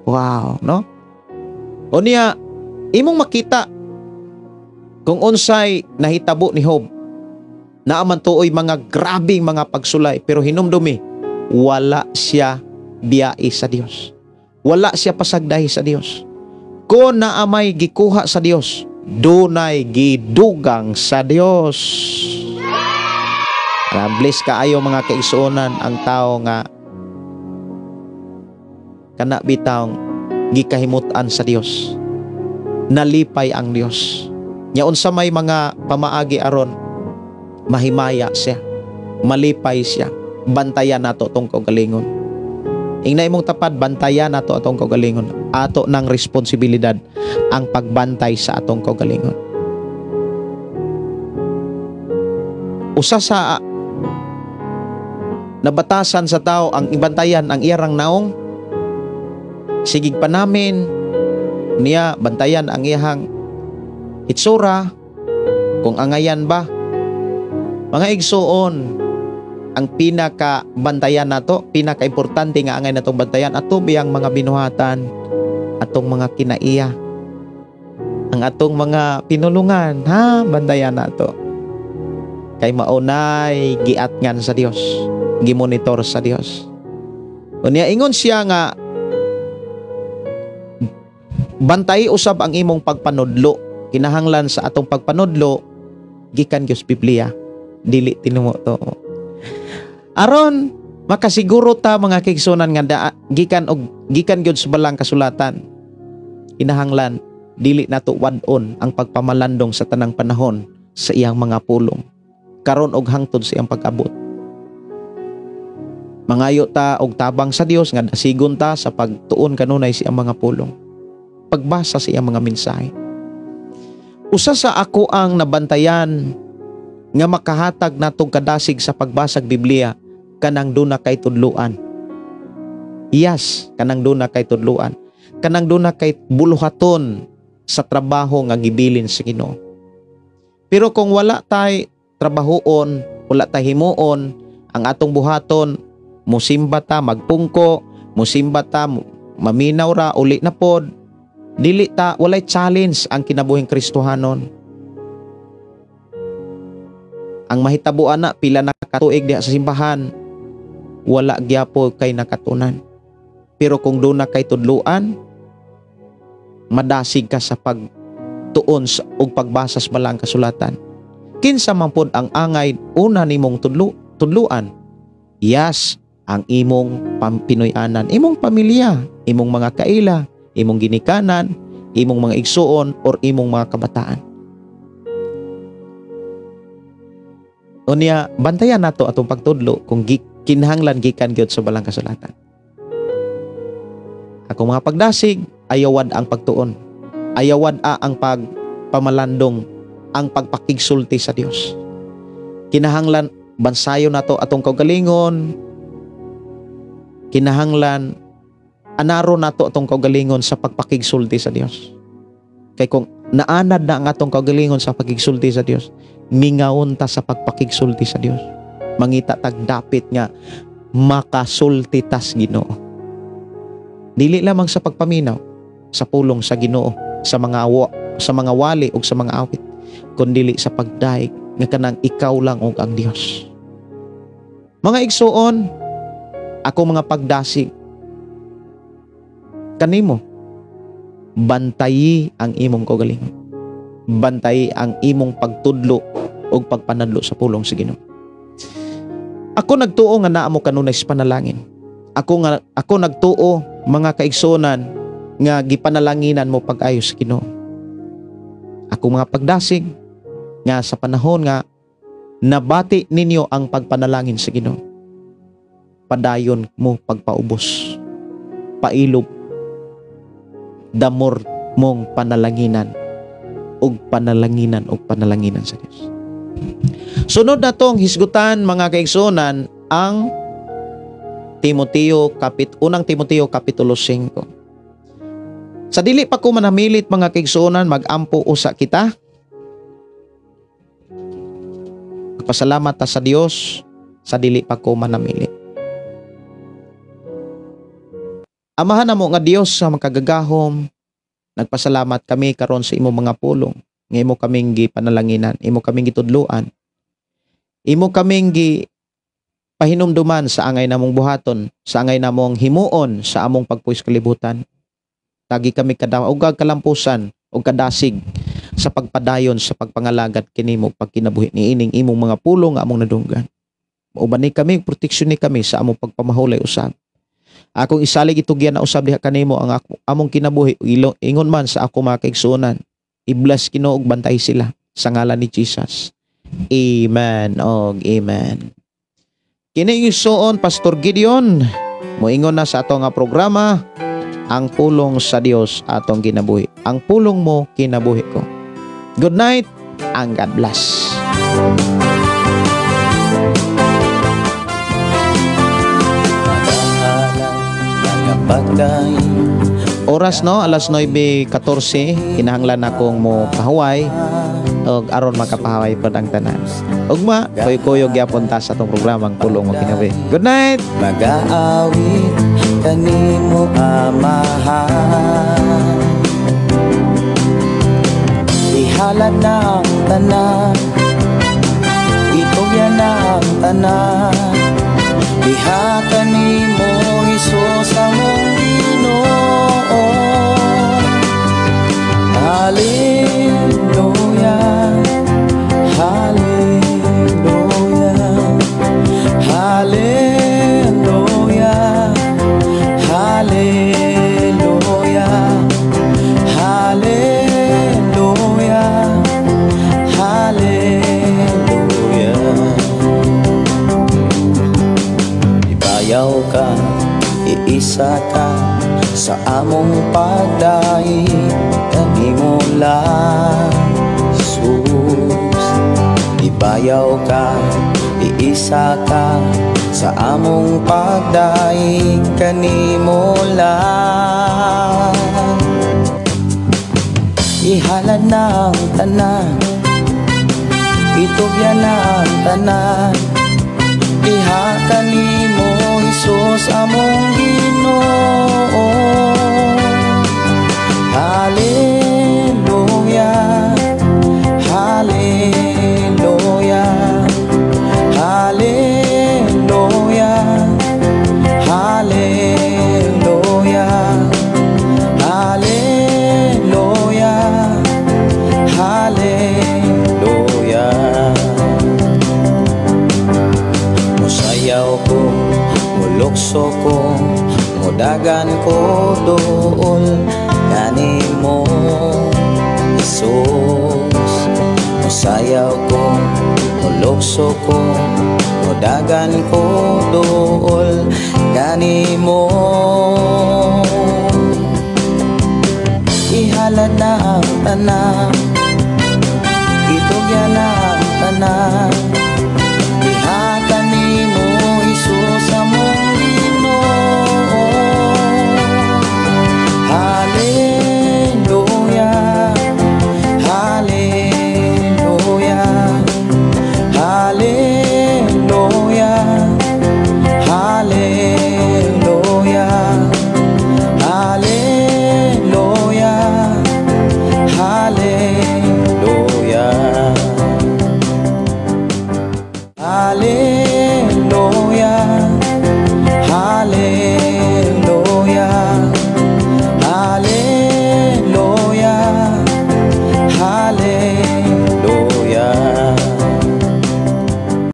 Wow, no? O niya, imong makita kung unsay nahitabo ni Job. Naaman tuoy mga grabing mga pagsulay, pero hinumdumi, wala siya biyai sa Dios. Wala siya pasagdahi sa Dios. Kung naamay gikuha sa Dios, dunay gidugang sa Dios. Bless kaayo mga kaigsuonan ang tao nga kana bitawng gikahimut-an sa Dios. Nalipay ang Dios. Nya unsa may mga pamaagi aron mahimaya siya, malipay siya? Bantayan nato atong kaugalingon. Ingna imong tapad, bantayan nato atong kaugalingon. Ato ng responsibilidad ang pagbantay sa atong kaugalingon. Usa sa nabatasan sa tao ang ibantayan ang iyarang naong, sigig pa namin niya bantayan ang iyahang itsura kung angayan ba. Mga igsuon, ang pinaka bantayan nato, pinaka-importante nga angay natong bantayan ato biyang mga binuhatan, atong mga kinaiya, ang atong mga pinulungan, ha, bantayan nato. Kay maunay giatngan sa Dios, gimonitor sa Dios. Unya ingon siya nga bantay usab ang imong pagpanudlo. Kinahanglan sa atong pagpanudlo gikan gyud sa Biblia, dili tinumo to. Aron makasiguro ta, mga kaigsunan, nga gikan og gikan gyud sa balang kasulatan. Kinahanglan dili nato wad-on ang pagpamalandong sa tanang panahon sa iyang mga pulong karon og hangtod sa iyang pag-abot. Mangayo ta og tabang sa Dios nga dasigon ta sa pagtuon kanunay sa iyang mga pulong, pagbasa sa iyang mga mensahe. Usa sa ako ang nabantayan nga makahatag natong kadasig sa pagbasag Biblia, kanang duna kay tudluan. Yes, kanang duna kay tudluan. Kanang duna kay buluhaton sa trabaho nga gibilin sa Ginoo. Pero kung wala tay trabahoon, wala tay himuon, ang atong buhaton, musimba ta, magpungko, musimba ta, maminaw ra, uli na pod, dili ta, walay challenge ang kinabuhing Kristohanon. Ang mahitabuan na, pila na katuig diha sa simbahan, wala gyapo kay nakatunan. Pero kung doon na kay tudluan, madasig ka sa pagtuon og pagbasa sa balang kasulatan. Kinsa man pod ang angay una nimong tudluan? Yes, ang imong Pinoy-anan, imong pamilya, imong mga kaila, imong ginikanan, imong mga igsuon, or imong mga kabataan. Unya, bantayan nato atong pagtudlo kung kinahanglan gikan gyud sa balang kasulatan. Akong mga pagdasig, ayawad ang pagtuon. Ayawad ang pagpamalandong, ang pagpakigsulti sa Dios. Kinahanglan bansayo nato atong kaugalingon. Kinahanglan anaro nato atong kaugalingon sa pagpakigsulti sa Dios. Kay kung naanad na ang atong kaugalingon sa pagkigsulti sa Dios, mingawon ta sa pagpakigsulti sa Dios. Mangita tag dapit nga makasulti tas Ginoo. Dili lamang sa pagpaminaw sa pulong sa Ginoo, sa mga wali ug sa mga awit, kundili sa pagdaig nga kanang ikaw lang og ang Dios. Mga igsuon, ako mga pagdasig kanimo, bantayi ang imong kaugalingon. Bantayi ang imong pagtudlo ug pagpanadlo sa pulong sa Ginoo. Ako nagtuo nga naa mo kanunay sa panalangin. Ako nagtuo, mga kaigsuonan, nga gipanalanginan mo pag-ayo sa Ginoo. Ako mga pagdasig nga sa panahon nga nabati ninyo ang pagpanalangin sa Ginoo, padayon mo pagpaubos, pailob, damor mong panalanginan ug panalanginan ug panalanginan sa Dios. Sunod na tong hisgutan, mga kaigsuonan, ang Timoteo unang Timoteo kapitulo 5. Sa dili pa ko manamilit, mga kaigsuonan, magampo usa kita. Pasalamat ta sa Dios sa dili pa ko manamilit. Amahan namo nga Dios sa makagagahom, nagpasalamat kami karon sa imong mga pulong, nga imo kaming gipanalanginan, imo kaming gitudloan, imo kaming gipahinumduman sa angay namong buhaton, sa angay namong himuon sa among pagpuwis kalibutan. Tagi kami kadaogag kalampusan ug kadasig sa pagpadayon sa pagpangalagad kinimo pagkinabuhi niining imong mga pulong nga among nadunggan. Mauban ni kami, proteksyon ni kami sa among pagpamahulay usab. Akong isalig itugyan na usab diha kanimo ang among kinabuhi, ingon man sa ako mga kaigsuonan. I-bless, Ginoo, og bantay sila sa ngalan ni Jesus. Amen og amen. Kini igsuon, Pastor Gideon, moingon na sa ato nga programa, "Ang Pulong sa Dios Atong Kinabuhi." Ang pulong mo, kinabuhi ko. Good night and God bless. Pagkain. Oras no, alas 9:14, kinahanglan akong mo pahuway og aron makapahaway pod ang tanan. Ugma, kuy-kuyog gyapon ta sa atong programang Pulong Mo Kinabuhi. Good night. Mag-aawit kanimo, Amahan. Ihalad na ang tanan, itugyan na ang tanan. Diha kanimo, Hesus, among Ginoo. Hallelujah, hallelujah, hallelujah, hallelujah, hallelujah, hallelujah. Ibayaw ka, iisa ka sa among pagdaig kanimo lang, Jesus. Ibayaw ka, iisa ka sa among pagdaig kanimo lang. Ihalad na ang tanan, itugyan na ang tanan. Diha kanimo, Hesus, among Ginoo. Hallelujah, hallelujah, hallelujah, hallelujah, hallelujah, hallelujah. Musayaw ko, mulukso ko, mudagan ko dool kanimo, Jesus. Musayaw ko, mulukso ko, mudagan ko dool kanimo. Ihalad na ang tanan, itugyan na ang tanan. Diha kanimo, Hesus, among Ginoo. Hallelujah, hallelujah, hallelujah, hallelujah, hallelujah, hallelujah. Hallelujah.